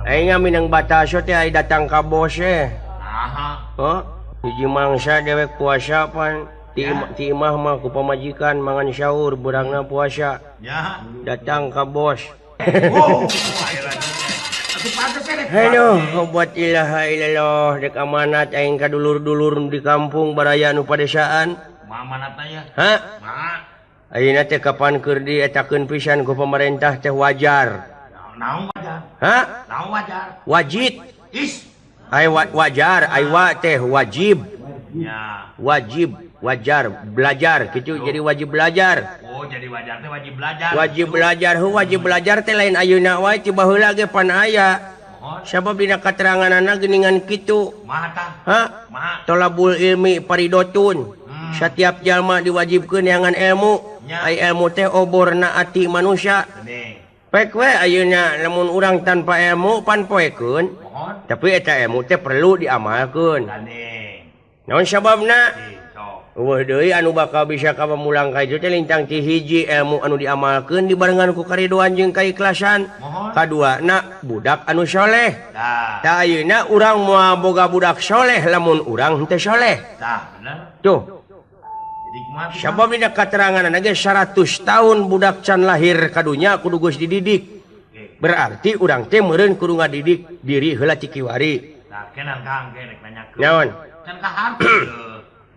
Aing minang batas teh ai datang ka bos eh. Naha. Heuh, hiji mangsa dewek puasa pan ti imah mah ku pamajikan mangan sahur beurangna puasa. Ya. Datang ka bos. Oh, aduh, obat ilaha illallah dek amanat aing ka dulur-dulur di kampung baraya nu padesaan. Amanatna ya? Hah? Ayeuna teh kapan keur dietakeun pisan ku pemerintah teh wajar. Naon wajar? Hah? Naon wajar? Wajib. Is. Ai wajar, ai wa teh wajib. Ya. Wajib, wajar, belajar gitu jadi wajib belajar. Oh, jadi wajar teh wajib belajar. Wajib belajar, heuh wajib belajar teh lain ayeuna wae ti baheula ge pan aya. Sabab dina kateranganana geuningan kitu. Maha tah? Hah? Maha. Tolabul ilmi paridotun. Setiap jalma diwajibkeun neangan ilmu. Ai ilmu teh oborna ati manusia. Pek we ayeuna lamun urang tanpa ilmu pan poekeun. Tapi eta ilmu teh perlu diamalkeun. Naon sababna? Eueuh deui anu bakal bisa kapamulang ka itu teh lintang ti hiji ilmu anu diamalkeun dibarengan ku karidoan jeung kaikhlasan. Kaduana budak anu soleh. Tah ayeuna urang moal boga budak soleh lamun urang henteu soleh. Tah bener. Tuh. Sabab dina kateranganna ge 100 tahun budak can lahir ka dunya kudu geus dididik. Berarti urang teh meureun kudu ngadidik diri heula ti kiwari. Tah kenan Kang ge rek nanyakeun. Naon? Can kaharti.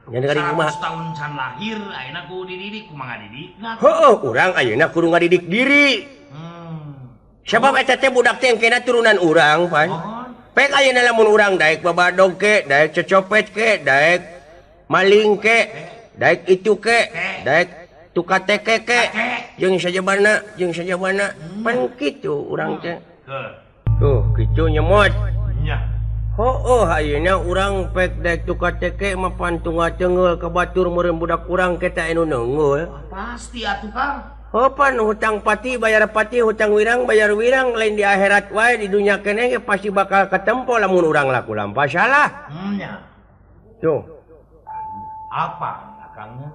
Nya dari kumaha? 100 tahun can lahir ayeuna kudu dididik kumaha ngadidikna? Heueuh, urang ayeuna kudu ngadidik diri. Sabab eta teh budak teh engkena turunan urang pan. Pek ayeuna lamun urang daek babadog ke, daek cecopet ke, daek maling ke, daek itu ke, daek tukate ke ke, jeung sajabana pan kitu urang teh. Tuh kitu nyemot. Nya. Heueuh ayeuna urang pek daek tukate ke mah pan tunggal teunggeul ka batur meureun budak urang ke teh anu neungeul. Pasti atuh Kang. Heuh pan hutang pati bayar pati, hutang wirang bayar wirang, lain di akhirat wae di dunya keneh ge pasti bakal katempo lamun urang laku lampah salah. Nya. Tuh. Apa akangnya?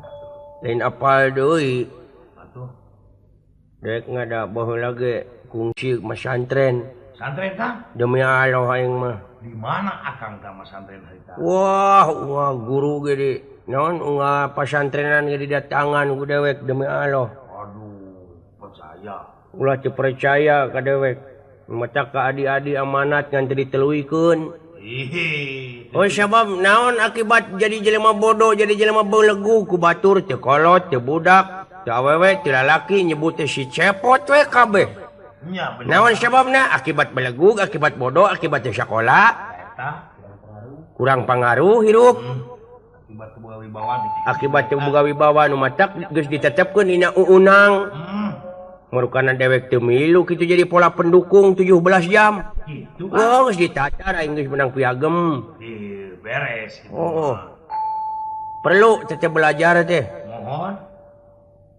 Lain apal deui. Atuh. Dek ngada baheula ge kungsi masantren. Santren Kang? Demi Allah aing mah. Di mana akang tah masantren harita? Wah, wah guru ge di naon unggal pasantrenan ge didatangan ku dewek demi Allah. Aduh, percaya. Ulah teu percaya ka dewek. Mata ka adi-adi amanat ngan teu diteluikeun. Oh sabab naon akibat jadi jelema bodoh, jadi jelema belegu ku batur teu kolot, teu budak, teu awewe, teu lalaki nyebut teh si cepot we kabeh. Nya bener. Naon sababna? Akibat belegug, akibat bodoh, akibat teu sakola. Eta kurang pangaruh hirup. Akibat teu boga wibawa. Akibat teu boga wibawa nu matak geus ditetepkeun dina uunang. Marukana dewek teu milu kitu jadi pola pendukung 17 jam. Gitu. Oh, geus ditatar aing geus menang piagem. Beres gitu. Oh. Perlu teteh belajar teh. Mohon.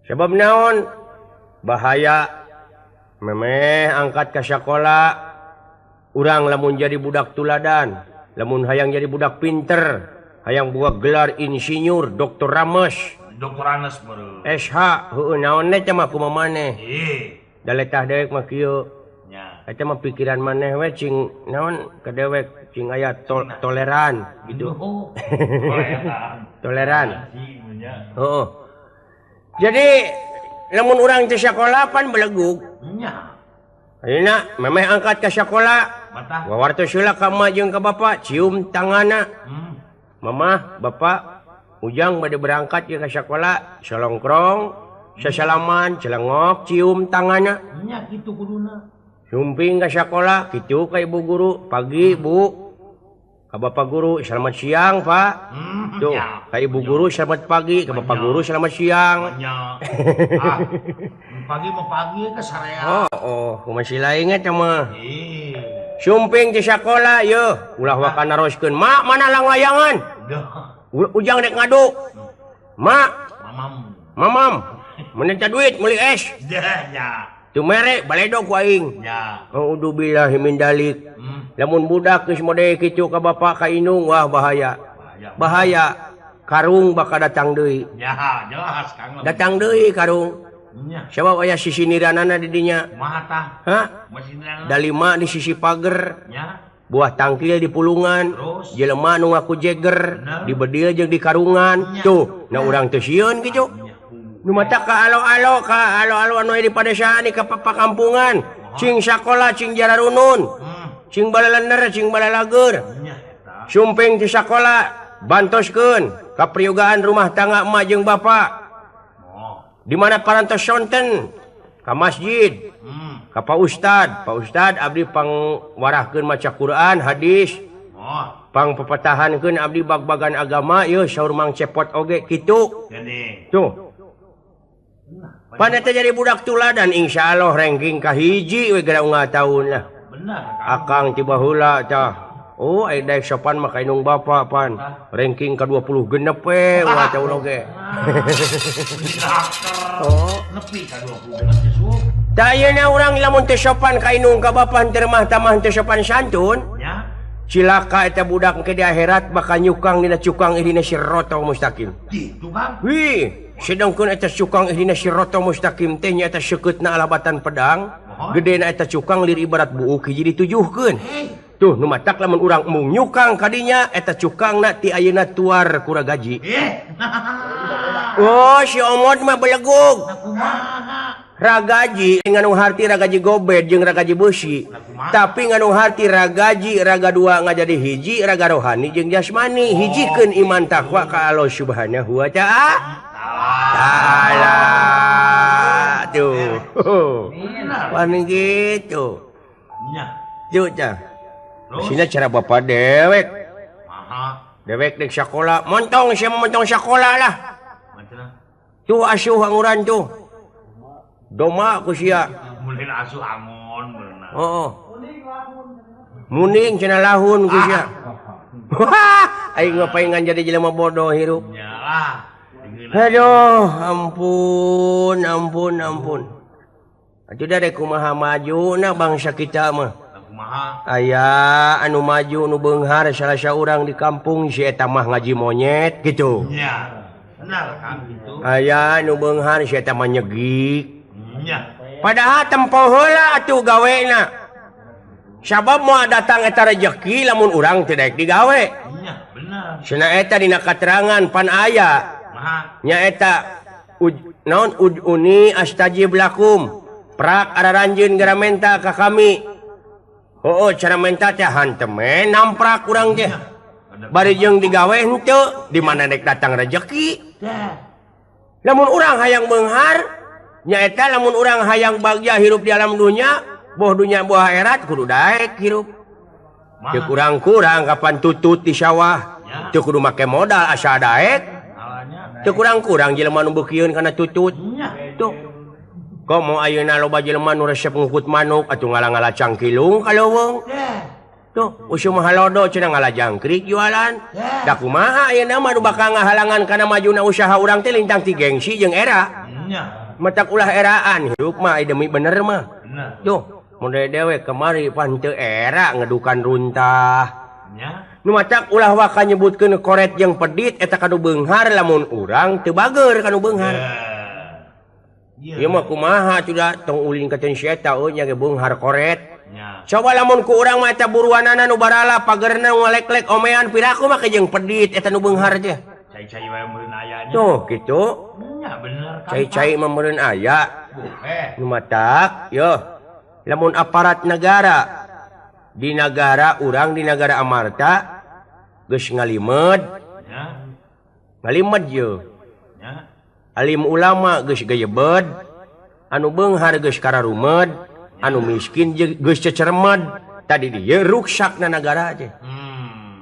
Sebab naon? Bahaya memeh angkat ka sakola. Urang lamun jadi budak tuladan, lamun hayang jadi budak pinter, hayang buat gelar insinyur, Doktor Rames. Doktor Anes baru. SH, heueuh naon teh mah kumaha maneh. Da letah dewek mah kieu. Nya. Eta mah pikiran maneh we cing naon ka dewek cing aya toleran gitu. Toleran. Heeh. Jadi lamun urang teh sakola pan belegug. Nya. Ayeuna memeh angkat ka sakola. Wawartos heula ka emak jeung ka bapak, cium tanganna. Mamah, bapak Ujang bade berangkat ke sekolah, solongkrong, sesalaman, celengok, cium tanganna. Nya kitu kuduna. Sumping ke sekolah, kitu ka ibu guru, pagi Bu. Ka bapak guru, selamat siang, Pak. Tuh, ka ibu guru selamat pagi, ka bapak guru selamat siang. Nya. Pagi mah pagi ke sarea. Oh, kumaha sila inget mah. Sumping ke sekolah yeuh, ulah waka naroskeun, "Mak, mana langlayangan?" Ujang rek ngadu. Mak, mamam, minta duit meuli es. Ya. Teu mere baledog ku aing. Ya. Auzubillahi min dalik. Lamun budak geus mode kitu ka bapak ka indung, wah bahaya. Bahaya. Karung bakal datang deui. Ya, jelas Kang. Datang deui karung. Sabab aya sisiniranana di dinya. Kumaha tah? Hah? Dalima di sisi pager. Nya. Buah tangkil di pulungan, jelema nu ngaku jeger, dibedil jeung di karungan. Tuh, nah urang teu sieun kitu. Nu mata ka alo-alo, ka alo-alo anu aya di padesaan ka pakampungan, cing sakola cing jararunun, cing balalender, cing balalager. Sumping ti sakola bantoskeun ka priyogaan rumah tangga emak jeung bapak. Di mana parantos sonten ka masjid. Ka Pak Ustad, Pak Ustad abdi pangwarahkeun maca Quran, hadis. Pang pepetahankeun abdi bag-bagan agama ieu saur Mang Cepot oge kitu. Tuh. Pan eta jadi budak tuladan insyaallah ranking ka hiji we geura unggal taun lah. Benar. Akang ti baheula tah. Oh, aya daek sopan mah ka indung bapa pan. Ranking ka 20 genep we unggal taun oge. Oh, nepi ka 20 genep geus. Tah ayeuna urang lamun teu sopan ka indung ka bapa henteu remah tamah henteu sopan santun. Nya. Cilaka eta budak engke di akhirat bakal nyukang dina cukang ihdina siratal mustaqim. Kitu Kang. Wih, sedangkeun eta cukang ihdina siratal mustaqim teh nya eta seukeutna alabatan pedang, gedena eta cukang lir ibarat buuk hiji ditujuhkeun. Tuh nu matak lamun urang embung nyukang kadinya eta cukangna ti ayeuna tuar ku ragaji. Oh, si omot mah belegug. Ragaji ngandung harti ragaji gobed jeung ragaji beusi, tapi ngandung harti ragaji raga dua ngajadi hiji raga rohani jeung jasmani. Hijikeun iman takwa ka Allah Subhanahu wa ta'ala. Tuh pan gitu tuh tah sina cara bapa dewek dewek dek sakola montong sia montong sakola lah tuh asuh anguran tuh doma ku sia mulai asuh angon bener. Heeh. Muning cenah lahun ku sia. Aing ngapain jadi jelema bodoh hirup. Nyalah. Aduh, ampun, ampun, ampun. Atuh da kumaha majuna bangsa kita mah. Kumaha? Aya anu maju nu beunghar salah saurang di kampung si eta mah ngaji monyet gitu. Nya. Benar kan gitu. Aya nu beunghar si eta mah nyegik. Nya. Padahal tempo heula atuh gawena. Sabab moal datang eta rejeki lamun urang teu daek digawe. Nya, bener. Cenah eta dina katerangan pan aya. Nya eta naon uduni astajib lakum. Prak araranjeun gara menta ka kami. Oh, cara menta teh hantem we namprak urang teh. Bari jeung digawe henteu, di mana rek datang rejeki. Lamun urang hayang beunghar, nyaeta lamun urang hayang bagja hirup di alam dunya, boh dunya boh akhirat kudu daek hirup. Teu kurang-kurang kapan tutut di sawah, teu kudu make modal asa daek. Teu kurang-kurang jelema nu beukieun kana tutut. Tuh. Komo ayeuna loba jelema nu resep ngukut manuk atuh ngala-ngala cangkilung ka leuweung. Tuh, usum halodo cenah ngala jangkrik jualan. Da kumaha ayeuna mah nu bakal ngahalangan kana majuna usaha urang teh lintang ti gengsi jeung era. Matak ulah eraan hirup mah demi bener mah. Tuh, mun dewek kemari pan teu era ngedukan runtah. Nu matak ulah waka nyebutkeun koret jeung pedit eta kanu beunghar lamun urang teu bager kanu beunghar. Ieu mah kumaha sudah tong ulin ka si eta euy nya ge beunghar koret. Coba lamun ku urang mah eta buruanana nu barala pagerna ngalek-lek omean piraku mah jeung pedit eta nu beunghar teh. Cai-cai wae meureun aya nya. Tuh kitu. Nya bener kan. Cai-cai mah meureun aya. Nu matak yo lamun aparat negara di nagara urang di nagara Amarta geus ngalimed. Ngalimed ye. Alim ulama geus gayebed, anu beunghar geus kararumed, anu miskin geus cecermed. Tadi dieu ruksakna nagara teh.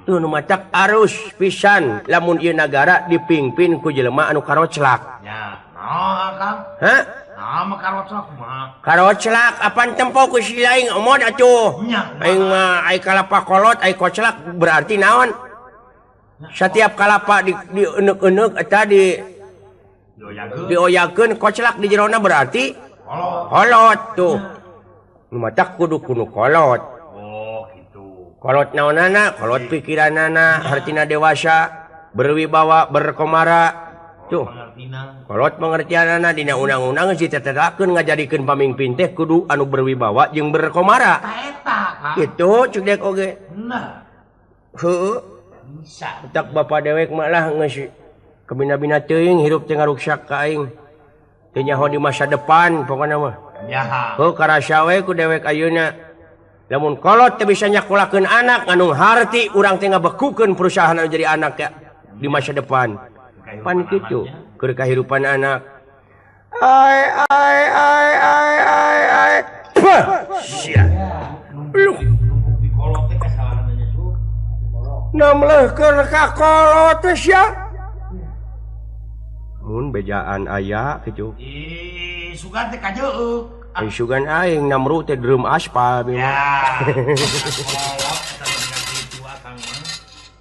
Tuh nu matak arus pisan lamun ieu nagara dipingpin ku jelema anu karoclak. Nya, naon Kang? Hah? Naon mah karoclak kumaha? Karoclak apan tempo ku si laing omod atuh. Aing mah ai kalapa kolot ai koclak berarti naon? Setiap kalapa di enek-enek eta di dioyakeun koclak di jerona berarti kolot tuh. Nu matak kudu kudu kolot. Oh gitu. Kolot naonana, kolot pikiranana, hartina dewasa, berwibawa, berkomara. Tuh. Kolot pengertianana dina undang-undang geus ditetetakeun ngajadikeun pamimpin teh kudu anu berwibawa jeung berkomara. Eta Kang. Kitu cuk dek oge. Nah. Heueuh. Bisa. Tak bapa dewek mah lah geus kabina-bina teuing hirup teh ngaruksak ka aing. Teu nyaho di masa depan pokona mah. Nyaha. Heuh karasa we ku dewek ayeuna. Lamun kolot teu bisa nyakolakeun anak ngandung harti urang teh ngabekukeun perusahaan anu jadi anak ya di masa depan. Pan kitu keur kahirupan anak. Ai ai ai ai ai ai. Puh. Sia. Luh. Namleuhkeun ka kolot teh sia. Mun bejaan aya kitu. Ih, sugan teh kajeuk. Ai sugan aing namru teh drum aspal ya.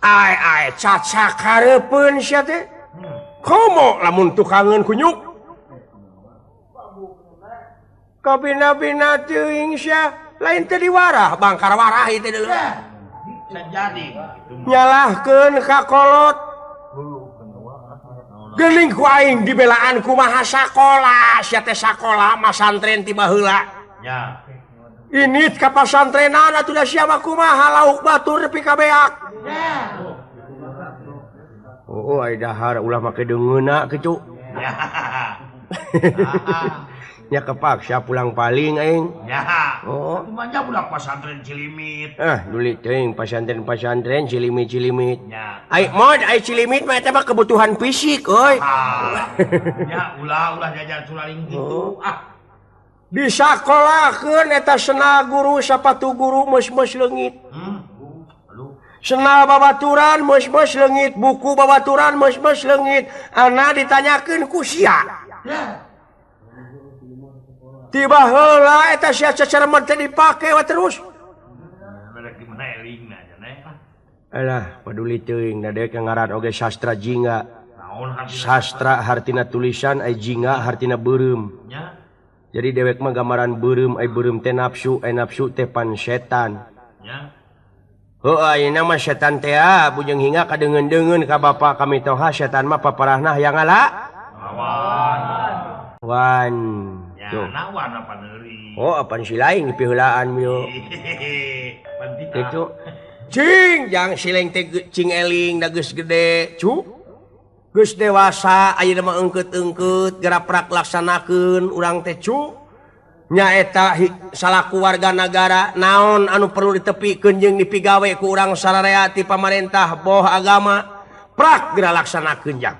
Ai ai cacak hareupeun sia teh. Komo lamun tukangeun kunyuk. Kabina-bina teuing sia, lain teh diwarah, bangkar warah ieu teh deuleu. Bisa jadi. Nyalahkeun ka kolot. Gening ku aing dibelaan kumaha sakola, sia teh sakola masantren ti baheula. Ya. Ini ka pasantrenan atuh da sia mah kumaha lauk batur nepi ka beak. Ya. Oh, ai dahar ulah make deungeuna kitu. Ya. Nya kepaksa pulang paling aing. Ya. Oh. Kumaha budak pasantren Cilimit. Ah, duli teuing pasantren-pasantren Cilimit-Cilimit. Ya. Ai mod ai Cilimit mah eta mah kebutuhan fisik euy. Ya ulah-ulah jajar sulaling kitu. Ah. Disakolakeun eta sena guru sapatu guru meus-meus leungit. Sena babaturan meus-meus leungit, buku babaturan meus-meus leungit, ana ditanyakeun ku sia. Ya. Tiba heula eta sia cecermet teh dipake we terus. Alah, paduli teuing da deuk ngaran oge sastra jingga. Sastra hartina tulisan ai jingga hartina beureum. Jadi dewek mah gambaran beureum ai beureum teh nafsu, ai nafsu teh pan setan. Heuh ayeuna mah setan teh bujeng hingga kadeungeun-deungeun ka bapa kami toha setan mah paparahna hayang ngala. Lawan. Wan. Ya, nawan apa neuri. Oh, apaan si lain piheulaan yo. Gitu. Cing, jang sileng teh cing eling da geus gede, cu. Geus dewasa ayeuna mah eungkeut-eungkeut geraprak laksanakeun urang teh cu. Nyaeta salaku warga nagara naon anu perlu ditepikeun jeung dipigawe ku urang sararea ti pamarentah boh agama prak geura laksanakeun jang.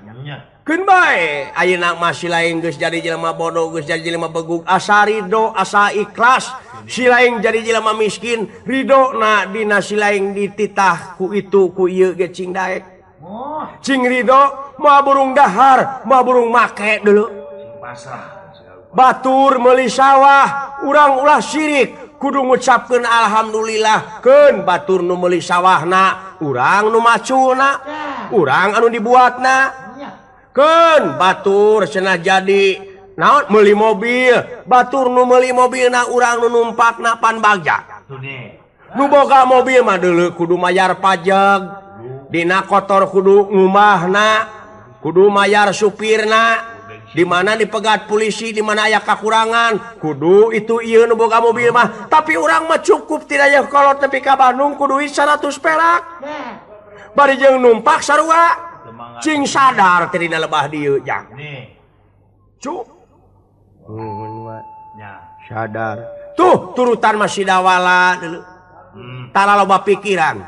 Keun bae ayeuna mah si lain geus jadi jelema bodoh geus jadi jelema begug asa ridho asa ikhlas si lain jadi jelema miskin ridhona dina si lain dititah ku itu ku ieu ge cing daek. Cing ridho moal burung dahar moal burung make deuleu. Pasrah. Batur meuli sawah urang ulah sirik kudu ngucapkeun alhamdulillah keun batur nu meuli sawahna urang nu maculna urang anu dibuatna keun batur cenah jadi naon meuli mobil batur nu meuli mobilna urang nu numpakna pan bagja. Nu boga mobil mah deuleu kudu mayar pajak dina kotor kudu ngumahna kudu mayar supirna di mana dipegat polisi di mana aya kakurangan kudu itu ieu nu boga mobil mah tapi urang mah cukup tidak aya kolot nepi ka Bandung kudu 100 perak bari jeung numpak sarua cing sadar teh dina lebah dieu jang cu sadar tuh turutan masih dawala deuleu tara loba pikiran.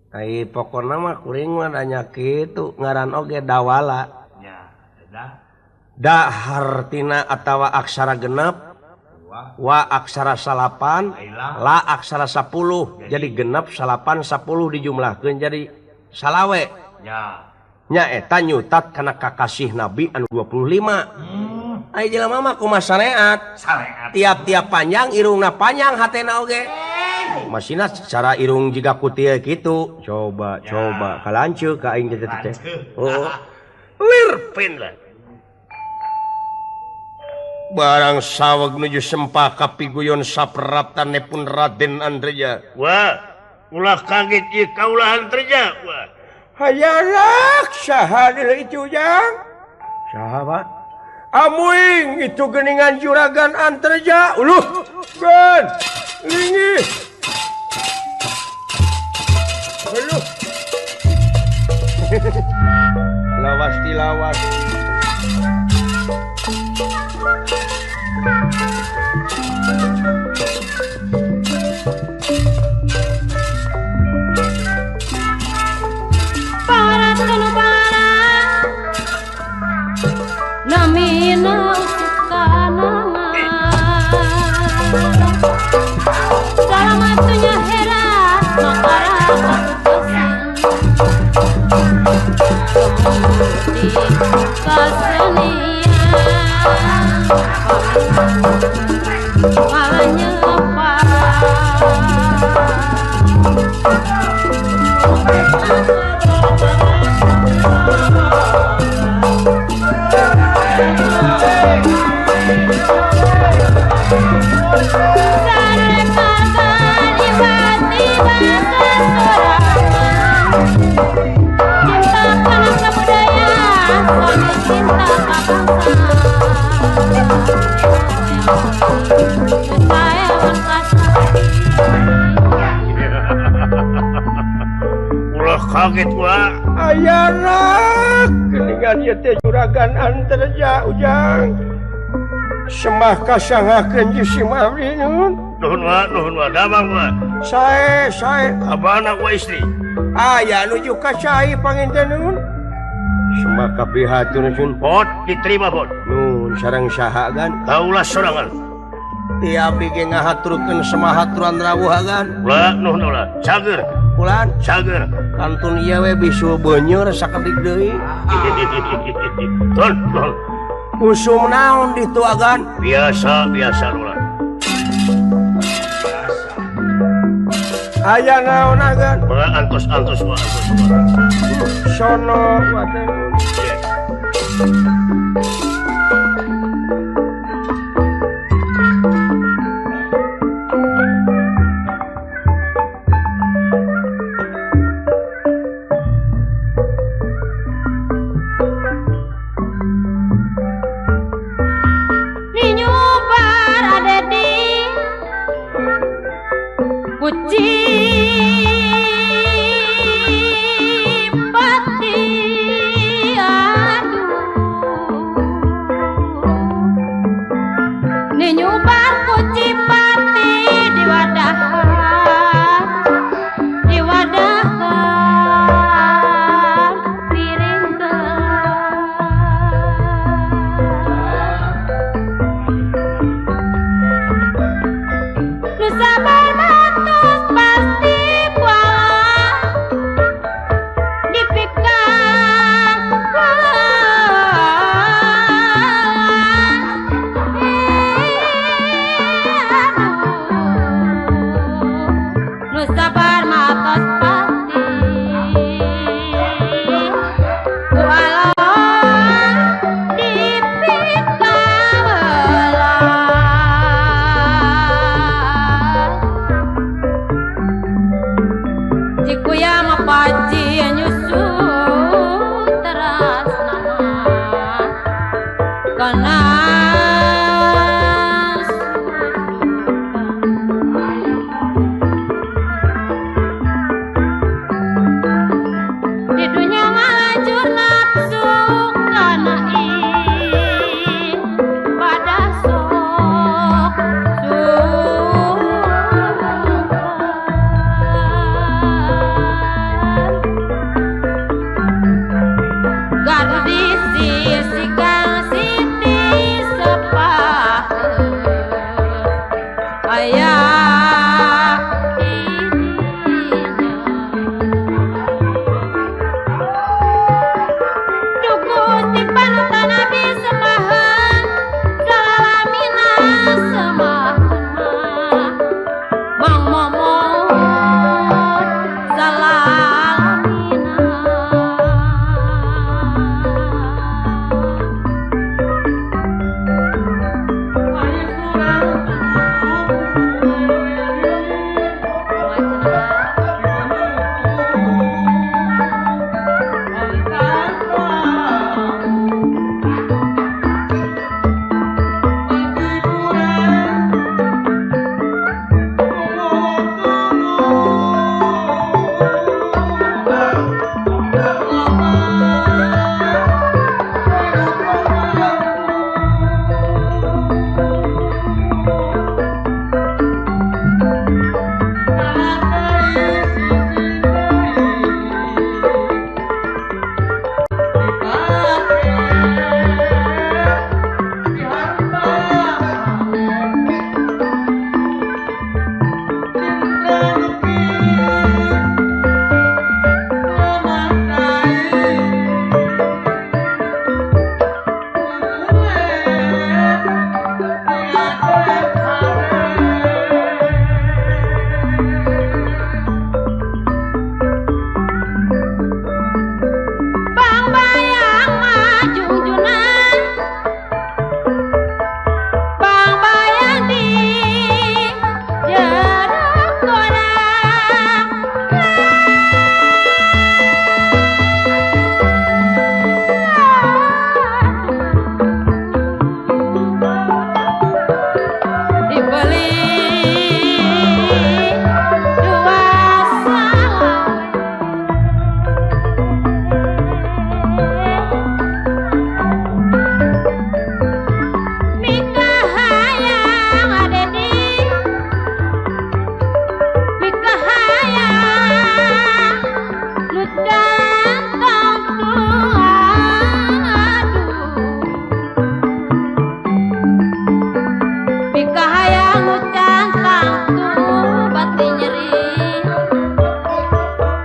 Ai pokona mah kuring mah nanya kitu ngaran oge dawala. Da hartina atawa aksara genep, wa aksara salapan, la aksara 10. Jadi genep salapan 10 dijumlahkeun jadi salawe. Nya eta nyutat kana kakasih Nabi anu 25. Ai jelema mah kumaha sareat. Tiap-tiap panjang irungna panjang hatena oge. Masina secara irung jiga kutil gitu. Coba ya. Coba kalanceuk ka aing teh teh. Oh. Lirpin lah. Barang saweg nuju sempah kapiguyon sapraptane pun Raden Andreja. Wah, ulah kaget ieu kaulah Andreja. Wah. Hayarak saha deui itu jang? Saha, Pak? Amuing itu geningan juragan Anterja. Uluh, gen, linggih. Uluh. Lawas dilawas. Para tanu para namina sukananga salamatunya hera makara kasenian Ulah kaget wa. Ayanak geningan ieu teh juragan Anterja ujang. Semah kasangakeun jeung si Mabdi nun. Nuhun wa, nuhun wa, damang wa. Sae, sae abana wa istri. Aya nuju ka cai panginten nun. Semah kapihatur sun. Bot diterima bot. Nun sareng saha gan? Kaulah sorangan. Tiap abdi ge ngahaturkeun semah haturan rawuh gan. Ulah nuhun ulah. Cager. Ulan cager. Kantun ieu we bisul beuneur sakedik deui. Tun, tun. Usum naon ditu agan? Biasa, biasa ulah. Aya naon agan? Antos antos wa antos. Sono wa teh. Sabar matus pasti. Aya didinya Duh Gusti panutan abdi semahan Salalamina semah lemah Mang Momot salalamina. Bang bayang majungjunan, bang bayang di jero gorang. Dibeli dua salawe. Mika hayang adedi, mika hayang nu ganteng aduh, mika hayang nu ganteng tuh bati nyeri,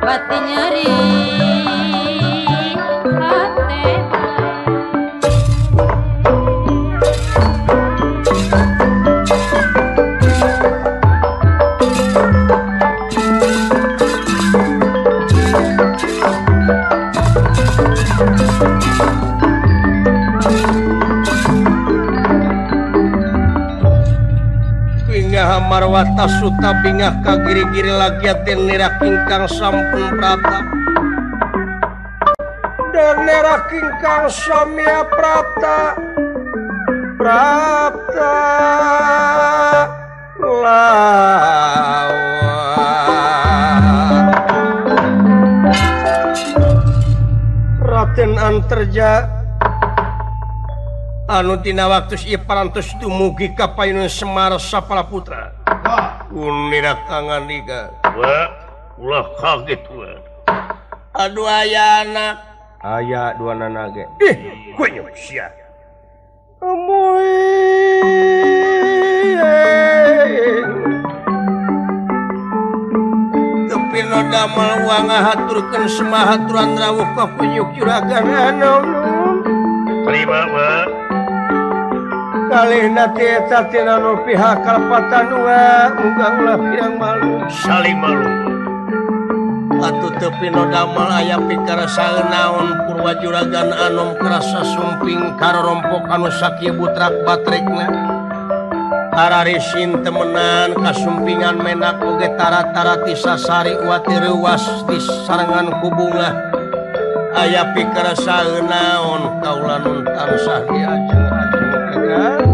bati nyeri hate bae. Bingah marwata suta bingah kagiri-giri lagi den nerak ingkang sampun prapta. Den nerak ingkang samya prapta prapta lawan. Raden Anterja anu tina waktu ieu parantos dumugi ka payunun Semar Sapala Putra. Unira kangandika. Wa ulah kaget wa. Aduh aya anak. Aya dua nana ge. Ih, kunyuk sia. Amoy. Tepi nu damel wangahaturkeun semahaturan rawuh ka kunyuk juragan anom. Terima wa. Kalihna ti eta tina nu pihak kalpatanua muga ulah pirang malu saling malu. Atuh teu pino damel aya pikarasa naon purwa juragan anom kerasa sumping karorompok anu sakieu butrak batrekna. Ararisin temenan kasumpingan menak oge tara-tara ti sasari wati reuwas di sarengan ku bunga. Aya pikarasa naon kaula nun tansah diajeng-ajeng.